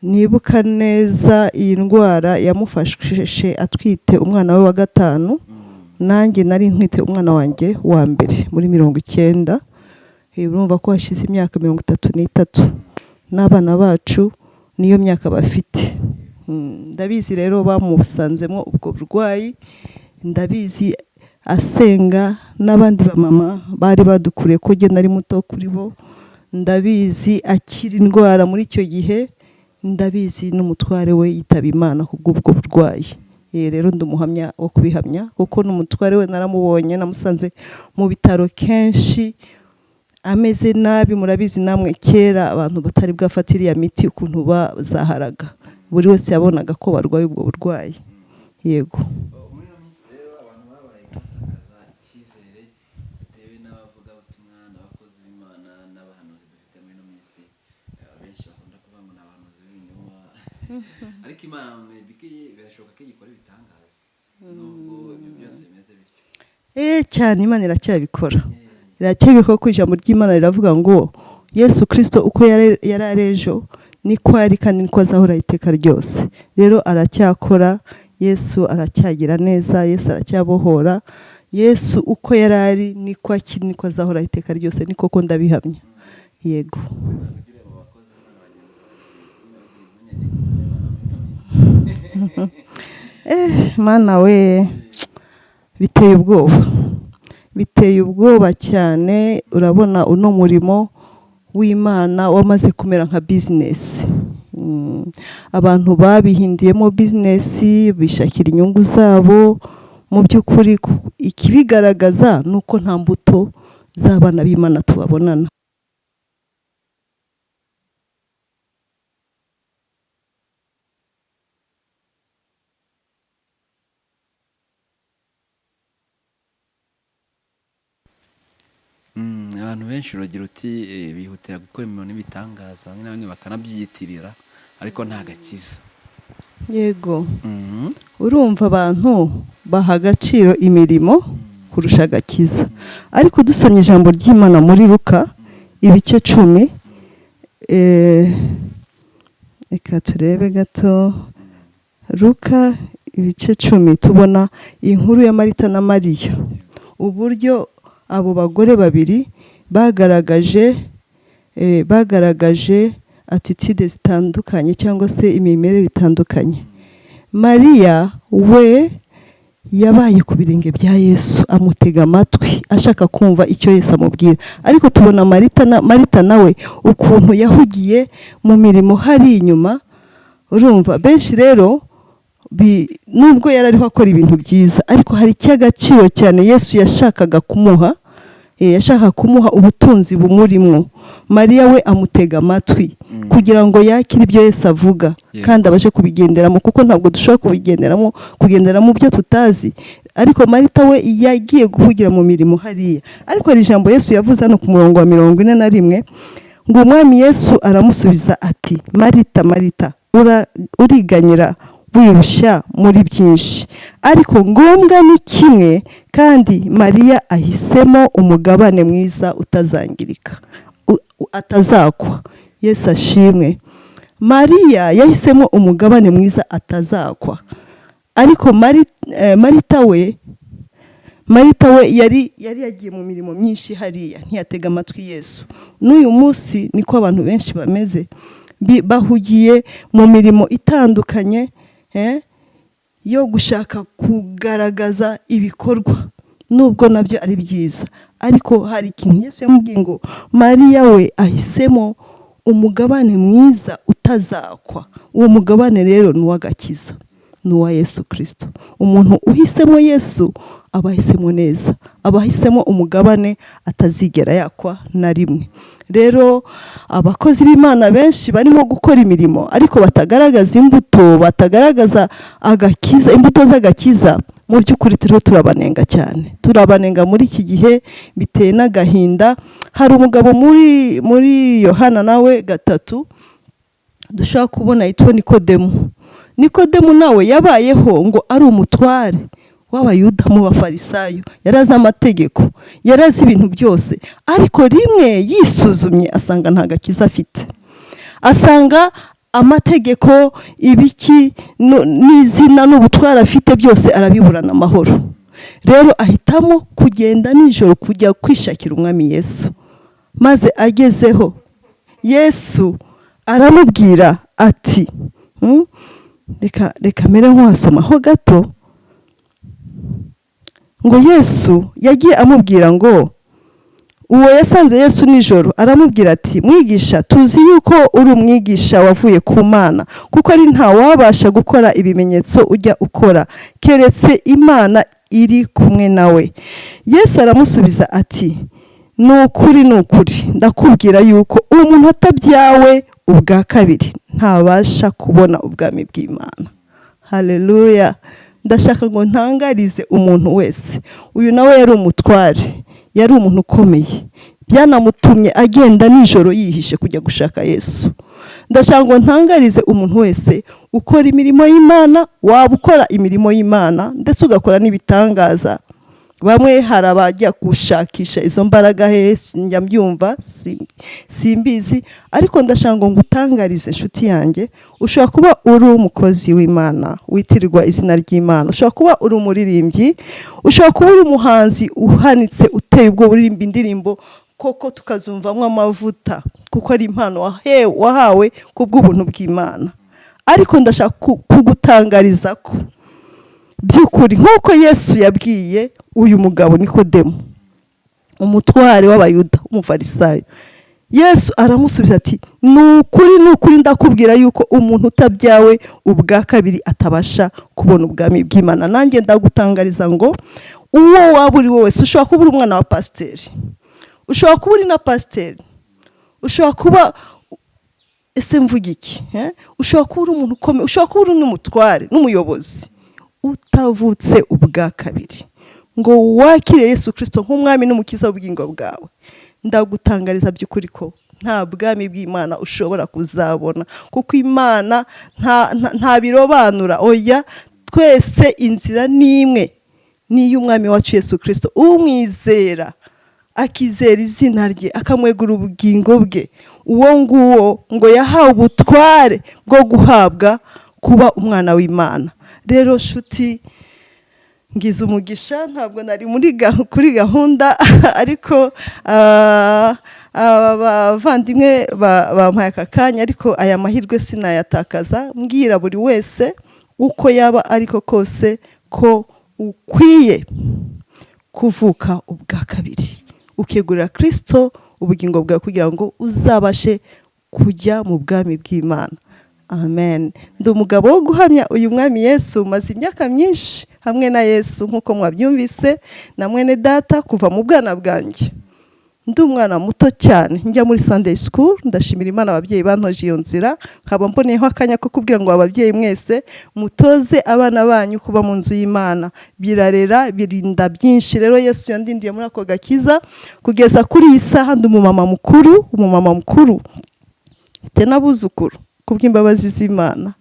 nibuka neza iyi ndwara yamufashe atwite umwana we wa gatanu. Nanjye nari ntwite umwana wanjye wa mbere muri 90. Urumva ko hashize imyaka 33, n'abana bacu niyo myaka bafite. Ndabizi rero bamusanzemo ubwo burwayi, ndabizi asenga n'abandi bamama bari badukuriye, ko njye nari muto kuri bo. Ndabizi akira indwara muri icyo gihe, ndabizi n'umutware we yitaba Imana ku bw'ubwo burwayi. Rero ndi umuhamya wo kubihamya, kuko n'umutware we naramubonye, namusanze mu bitaro kenshi ameze nabi. Murabizi namwe kera abantu batari bwafate iriya miti ukuntu bazaharaga, buri wese yabonaga ko barwaye ubwo burwayi. Yego. Muri ino minsi rero abantu babaye gutakaza icyizere bitewe n'abavugabutumwa n'abakozi b'Imana n'abahanuzi dufite muri ino minsi. Benshi bakunda kuvuga ngo ni abahanuzi b'ibinyoma, ariko Imana maybe birashoboka ko igikora ibitangaza nubwo ibyo byose bimeze bityo. Cyane, Imana iracyabikora, iracyabikora, kuko ijambo ry'Imana riravuga ngo Yesu Kirisito uko yari ari ejo niko ari, kandi niko azahora iteka ryose. Rero aracyakora, Yesu aracyagira neza, Yesu aracyabohora. Yesu uko yari ari niko akiri, niko azahora iteka ryose. Ni koko, ndabihamya, yego. Ntabwo ujya ureba abakozi b'Imana bagenzi bawe bituma bagira impungenge ku Imana muri ino minsi? Mana we, biteye ubwoba, biteye ubwoba cyane. Urabona uno murimo w'Imana wamaze kumera nka bizinesi. Abantu babihinduyemo bizinesi, bishakira inyungu zabo. Mu by'ukuri ikibigaragaza ni uko nta mbuto z'abana b'Imana tubabonana. Abantu benshi uragira uti bihutira gukora imirimo n'ibitangaza, bamwe na bamwe bakanabyiyitirira, ariko nta gakiza. Yego. Urumva abantu baha agaciro imirimo kurusha agakiza, ariko dusomye ijambo ry'Imana muri Luka ibice 10, reka turebe gato, Luka ibice 10, tubona inkuru ya Marita na Mariya, uburyo abo bagore babiri bagaragaje attitude zitandukanye cyangwa se imimerere itandukanye. Mariya we yabaye ku birenge bya Yesu, amutega amatwi ashaka kumva icyo Yesu amubwira, ariko tubona Marita nawe ukuntu yahugiye mu mirimo hari inyuma. Urumva benshi rero nubwo yari ariho akora ibintu byiza, ariko hari icy'agaciro cyane Yesu yashakaga kumuha. Yashakaga kumuha ubutunzi bumurimo. Mariya we amutega amatwi kugira ngo yakire ibyo Yesu avuga kandi abashe kubigenderamo, kuko ntabwo dushobora kubigenderamo, kugendera mu byo tutazi. Ariko Marita we yagiye guhugira mu mirimo hariya. Ariko hari ijambo Yesu yavuze hano ku murongo wa 41, ngo umwami Yesu aramusubiza ati: "Marita, Marita, uriganyira wirushya muri byinshi, ariko ngombwa ni kimwe, kandi Mariya ahisemo umugabane mwiza utazangirika, atazakwa." Yesu ashimwe. Mariya yahisemo umugabane mwiza atazakwa, ariko Marita we yari yagiye mu mirimo myinshi hariya, ntiyatega amatwi Yesu. N'uyu munsi niko abantu benshi bameze, bahugiye mu mirimo itandukanye yo gushaka kugaragaza ibikorwa, nubwo nabyo ari byiza. Ariko hari ikintu Yesu yamubwiye ngo Mariya we ahisemo umugabane mwiza utazakwa. Uwo mugabane rero ni uw'agakiza, ni uwa Yesu Kirisito. Umuntu uhisemo Yesu aba ahisemo neza, aba ahisemo umugabane atazigera yakwa na rimwe. Rero abakozi b'Imana benshi barimo gukora imirimo ariko batagaragaza imbuto, batagaragaza agakiza, imbuto z'agakiza, mu by'ukuri turiho turabanenga cyane, turabanenga muri iki gihe, biteye n'agahinda. Hari umugabo muri Yohana nawe 3 dushobora kubona yitwa Nikodemu. Nikodemu nawe yabayeho ngo ari umutware w'Abayuda mu Bafarisayo, yari azi amategeko, yari azi ibintu byose, ariko rimwe yisuzumye asanga nta gakiza afite, asanga amategeko, ibiki, n'izina n'ubutware afite byose arabiburana amahoro. Rero ahitamo kugenda nijoro kujya kwishakira umwami Yesu, maze agezeho Yesu aramubwira ati, reka mere nk'uwasomaho gato, ngo Yesu yagiye amubwira ngo uwo yasanze Yesu nijoro aramubwira ati: "Mwigisha, tuzi yuko uri umwigisha wavuye ku Mana, kuko ari nta wabasha gukora ibimenyetso ujya ukora keretse Imana iri kumwe nawe." Yesu aramusubiza ati: "Ni ukuri, ni ukuri, ndakubwira yuko umuntu atabyawe ubwa kabiri ntabasha kubona ubwami bw'Imana." Haleluya! Ndashaka ngo ntangarize umuntu wese, uyu nawe yari umutware, yari umuntu ukomeye, byanamutumye agenda nijoro yihishe kujya gushaka Yesu. Ndashaka ngo ntangarize umuntu wese ukora imirimo y'Imana, waba ukora imirimo y'Imana ndetse ugakora n'ibitangaza. Bamwe hari abajya gushakisha izo mbaraga hehe, njya mbyumva, simbizi, ariko ndashaka ngo ngutangarize, inshuti yanjye, ushobora kuba uri umukozi w'Imana witirirwa izina ry'Imana, ushobora kuba uri umuririmbyi, ushobora kuba uri umuhanzi uhanitse, uteye ubwoba, uririmba indirimbo koko tukazumvamo amavuta, kuko ari impano wahawe kubw'ubuntu bw'Imana. Ariko ndashaka kugutangariza ko by'ukuri, nk'uko Yesu yabwiye uyu mugabo Nikodemu, umutware w'Abayuda, umufarisayo, Yesu aramusubiza ati: "Ni ukuri, ni ukuri, ndakubwira yuko umuntu utabyawe ubwa kabiri atabasha kubona ubwami bw'Imana." Nanjye ndagutangariza ngo uwo waba uri we wese, ushobora kuba uri umwana wa pasiteri, ushobora kuba uri na pasiteri, ushobora kuba, ese mvuga iki, eh? Ushobora kuba uri umuntu ukomeye, ushobora kuba uri n'umutware n'umuyobozi, utavutse ubwa kabiri ngo wakire Yesu Kirisito nk'umwami n'umukiza w'ubugingo bwawe, ndagutangariza by'ukuri ko nta bwami bw'Imana ushobora kuzabona, kuko Imana nta birobanura. Oya, twese inzira ni imwe, ni iy'umwami wacu Yesu Kirisito. Umwizera, akizera izina rye, akamwegura ubugingo bwe, uwo nguwo ngo yahawe ubutware bwo guhabwa kuba umwana w'Imana. Rero nshuti, ngize umugisha, ntabwo nari kuri gahunda, ariko aba bavandimwe bampaye aka kanya, ariko aya mahirwe sinayatakaza. Mbwira buri wese uko yaba ariko kose ko ukwiye kuvuka ubwa kabiri, ukegurira Kirisito ubugingo bwawe kugira ngo uzabashe kujya mu bwami bw'Imana. Amen. Ndi umugabo wo guhamya uyu mwami Yesu, maze imyaka myinshi hamwe na Yesu, nk'uko mwabyumvise na mwene data, kuva mu bwana bwanjye. Ndi umwana muto cyane, njya muri Sunday school. Ndashimira Imana, ababyeyi bantoje iyo nzira. Nkaba mboneyeho akanya ko kubwira ngo ababyeyi mwese mutoze abana banyu kuba mu nzu y'Imana. Birarera, birinda byinshi. Rero Yesu yandindiye muri ako gakiza kugeza kuri iyi saha. Ndi umumama mukuru, umumama mukuru, mfite n'abuzukuru kubw'imbabazi z'Imana.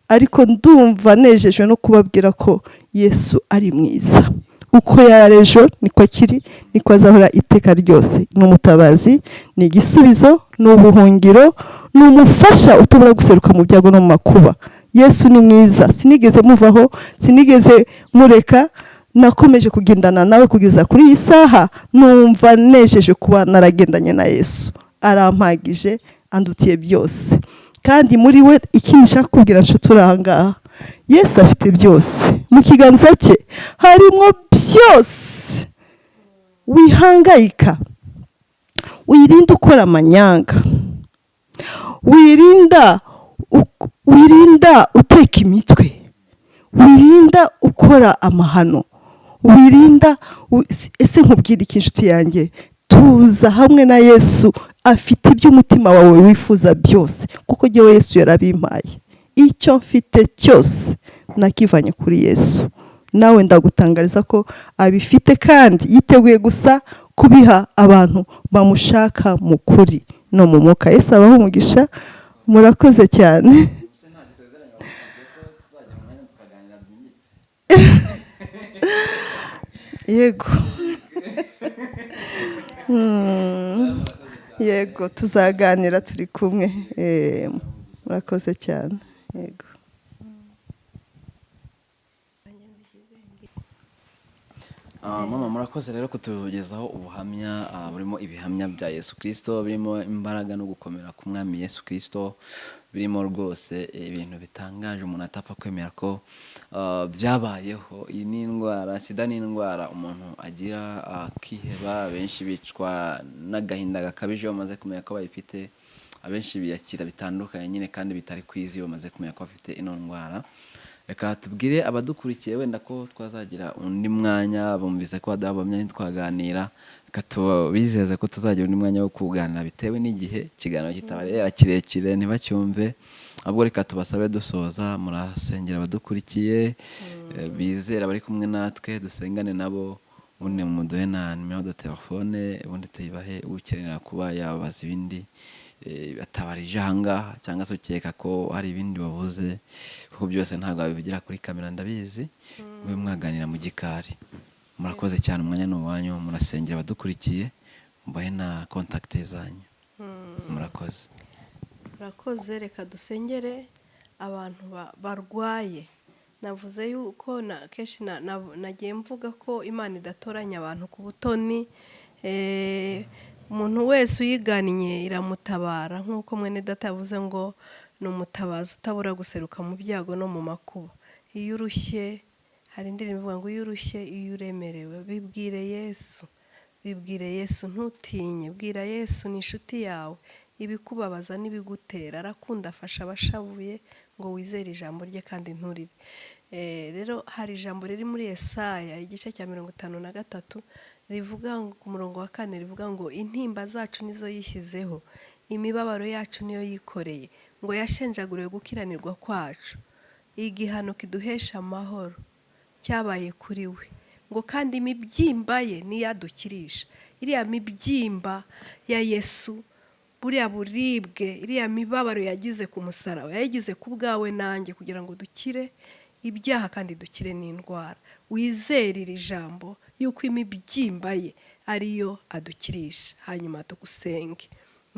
Ariko ndumva nejejwe no kubabwira ko Yesu ari mwiza. Uko yari ejo niko akiri, niko azahora iteka ryose. Ni umutabazi, ni igisubizo, ni ubuhungiro, ni umufasha utabura guseruka mu byago no mu makuba. Yesu ni mwiza. Sinigeze muvaho, sinigeze mureka, nakomeje kugendana nawe kugeza kuri iyi saha. Numva nejeje kuba naragendanye na Yesu. Arampagije, andutiye byose. Kandi muri we, ikindi nshaka kubwira nshuti uri aha ngaha, Yesu afite byose mu kiganza cye, harimo byose. Wihangayika, wirinda ukora amanyanga, wirinda uteka imitwe, wirinda ukora amahano, wirinda. Ese nkubwire iki, inshuti yanjye? Tuza hamwe na Yesu, afite ibyo umutima wawe wifuza byose, kuko njyewe Yesu yarabimpaye. Icyo mfite cyose nakivanye kuri Yesu. Nawe ndagutangariza ko abifite kandi yiteguye gusa kubiha abantu bamushaka mu kuri no mu mwuka. Yesu abaho umugisha. Murakoze cyane. Ubuse ntabwo isezeranya bakubwiye ko tuzagira umwanya tukaganira byimbitse? Yego. Yego, tuzaganira, turi kumwe. Murakoze cyane, yego. Mama, murakoze rero kutugezaho ubuhamya burimo ibihamya bya Yesu Kirisito, birimo imbaraga no gukomera k'Umwami Yesu Kirisito, birimo rwose ibintu bitangaje umuntu atapfa kwemera ko byabayeho. Iyi ni indwara, sida ni indwara umuntu agira akiheba. Benshi bicwa n'agahinda gakabije iyo bamaze kumenya ko bayifite. Abenshi biyakira bitandukanye nyine kandi bitari kwiza iyo bamaze kumenya ko bafite ino ndwara. Reka tubwire abadukurikiye wenda ko twazagira undi mwanya. Bumvise ko baduha twaganira. Reka tubizeze ko tuzagira undi mwanya wo kuganira, bitewe n'igihe ikiganiro kitabera kirekire ntibacyumve. Ahubwo reka tubasabe dusoza, murasengera abadukurikiye, bizera bari kumwe natwe, dusengane nabo, ubundi muduhe na numéro de téléphone, ubundi tuyibahe, ukenera kuba yababaza ibindi atabarije ahangaha, cyangwa se ukeka ko hari ibindi wabuze, kuko byose ntabwo wabivugira kuri kamera, ndabizi, mube mwaganira mu gikari. Murakoze cyane, umwanya ni uwanyu. Murasengera abadukurikiye, mubahe na contact zanyu. Murakoze. Murakoze. Reka dusengere abantu barwaye. Navuze yuko na kenshi nagiye mvuga ko Imana idatoranya abantu ku butoni. Umuntu wese uyigannye iramutabara, nk'uko mwene data yavuze ngo ni umutabazi utabura guseruka mu byago no mu makuba. Iyo urushye, hari indirimbo ivuga ngo iyo urushye, iyo uremerewe, bibwire Yesu, bibwire Yesu, ntutinye, bwira Yesu, ni inshuti yawe, ibikubabaza n'ibigutera. Arakunda, afasha abashavuye, ngo wizere ijambo rye kandi nturire. Rero hari ijambo riri muri Yesaya igice cya 53, rivuga ngo, ku murongo wa 4, rivuga ngo intimba zacu nizo yishyizeho, imibabaro yacu niyo yikoreye, ngo yashenjaguriwe gukiranirwa kwacu, igihano kiduhesha amahoro cyabaye kuri we, ngo kandi imibyimba ye niyo adukirisha. Iriya mibyimba ya Yesu, buriya buribwe, iriya mibabaro yagize ku musaraba, yayigize ku bwawe nanjye kugira ngo dukire ibyaha kandi dukire n'indwara. Wizere iri jambo yuko imibyimba ye ariyo adukirisha. Hanyuma tugusenge.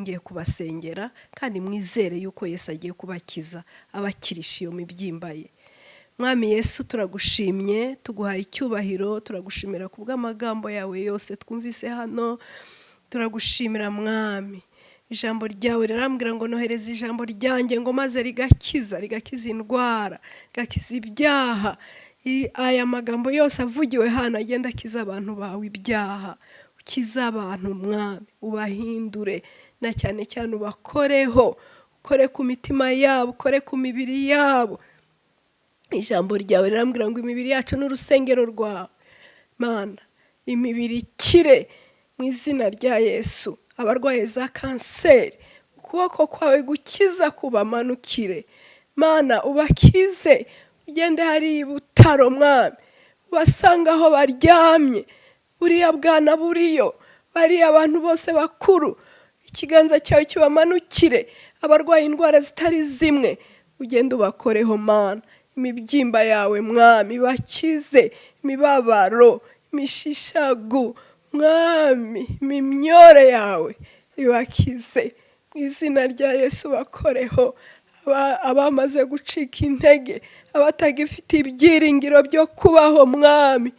Ngiye kubasengera kandi mwizere yuko Yesu agiye kubakiza, abakirisha iyo mibyimba ye. Mwami Yesu, turagushimye, tuguhaye icyubahiro. Turagushimira ku bw'amagambo yawe yose twumvise hano. Turagushimira, Mwami. Ijambo ryawe rirambwira ngo nohereza ijambo ryanjye, ngo maze rigakiza, rigakiza indwara, rigakiza ibyaha. Aya magambo yose avugiwe hano agenda akiza abantu bawe ibyaha. Ukize abantu, Mwami, ubahindure, na cyane cyane ubakoreho, ukore ku mitima yabo, ukore ku mibiri yabo. Ijambo ryawe rirambwira ngo imibiri yacu ni urusengero rwawe. Mana, imibiri ikire mu Mu izina rya Yesu, abarwaye za kanseri, ukuboko kwawe gukiza kubamanukire. Mana, ubakize. Ugende hariya i Butaro, Mwami, ubasanga aho baryamye, buriya bwana buriyo, bariya abantu bose bakuru, ikiganza cyawe kibamanukire. Abarwaye indwara zitari zimwe, ugende ubakoreho, Mana. Imibyimba yawe, Mwami, bakize imibabaro, imishishagu, Mwami, imimyore yawe ibakize. Mu izina rya Yesu, bakoreho. Abamaze gucika intege, abatagifite ibyiringiro byo kubaho, Mwami,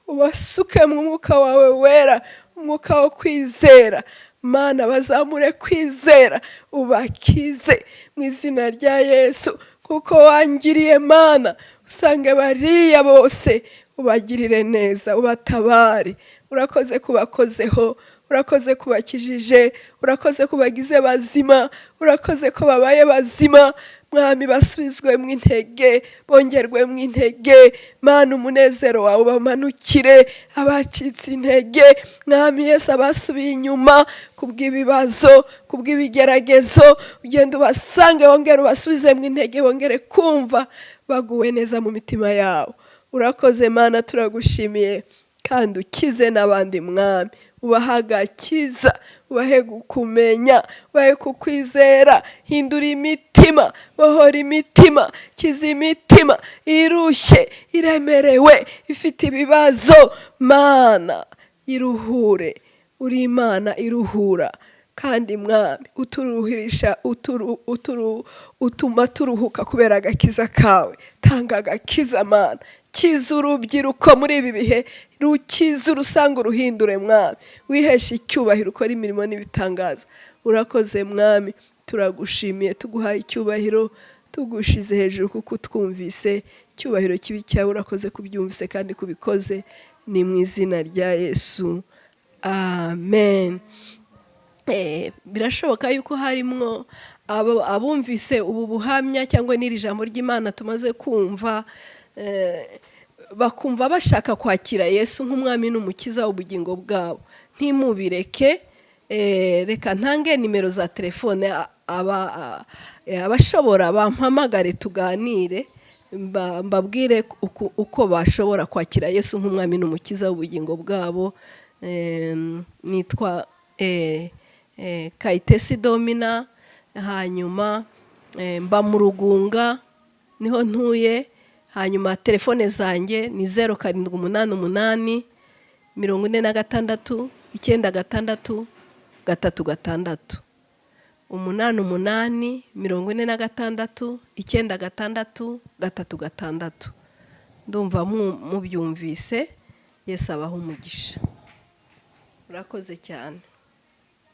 ubasuke mu mwuka wawe wera, umwuka wo kwizera. Mana, bazamure kwizera, ubakize mu izina rya Yesu. Kuko wangiriye, Mana, usange bariya bose, ubagirire neza, ubatabare. Urakoze kubakozeho, urakoze kubakijije, urakoze kubagize bazima, urakoze ko babaye bazima. Mwami, basubizwe mu intege, bongerwe mu intege. Mana, umunezero wawe ubamanukire. Abacitse intege, Mwami Yesu, abasubiye inyuma kubw'ibibazo, kubw'ibigeragezo, ugenda ubasange, wongere ubasubize mu intege, bongere kumva baguwe neza mu mitima yabo. Urakoze, Mana, turagushimiye. Kandi ukize n'abandi, Mwami, ubahe agakiza, ubahe kumenya, ubahe kukwizera. Hindura imitima, bohora imitima, kiza imitima irushye, iremerewe, ifite ibibazo. Mana, iruhure. Uri Imana iruhura. Kandi Mwami, uturuhirisha utuma turuhuka kubera agakiza kawe. Tanga agakiza, Mana. Kiza urubyiruko muri ibi bihe, rukize, urusanga, uruhindure. Mwami, wiheshe icyubahiro, ukora imirimo n'ibitangaza. Urakoze, Mwami, turagushimiye, tuguhaye icyubahiro, tugushize hejuru kuko utwumvise. Icyubahiro kibi cyawe. Urakoze kubyumvise kandi kubikoze. Ni mu izina rya Yesu, amen. Birashoboka yuko harimwo abumvise ubu buhamya cyangwa n'iri jambo ry'Imana tumaze kumva, bakumva bashaka kwakira Yesu nk'umwami n'umukiza w'ubugingo bwabo. Ntimubireke. Reka ntange nimero za telefone, abashobora bampamagare tuganire, mbabwire uko bashobora kwakira Yesu nk'umwami n'umukiza w'ubugingo bwabo. Nitwa Kayitesi Domina, hanyuma mba mu Rugunga, niho ntuye. Hanyuma telefone zanjye ni 0788 46 96 36, 88 46 96 36. Ndumva mubyumvise. Yesu abaha umugisha. Urakoze cyane.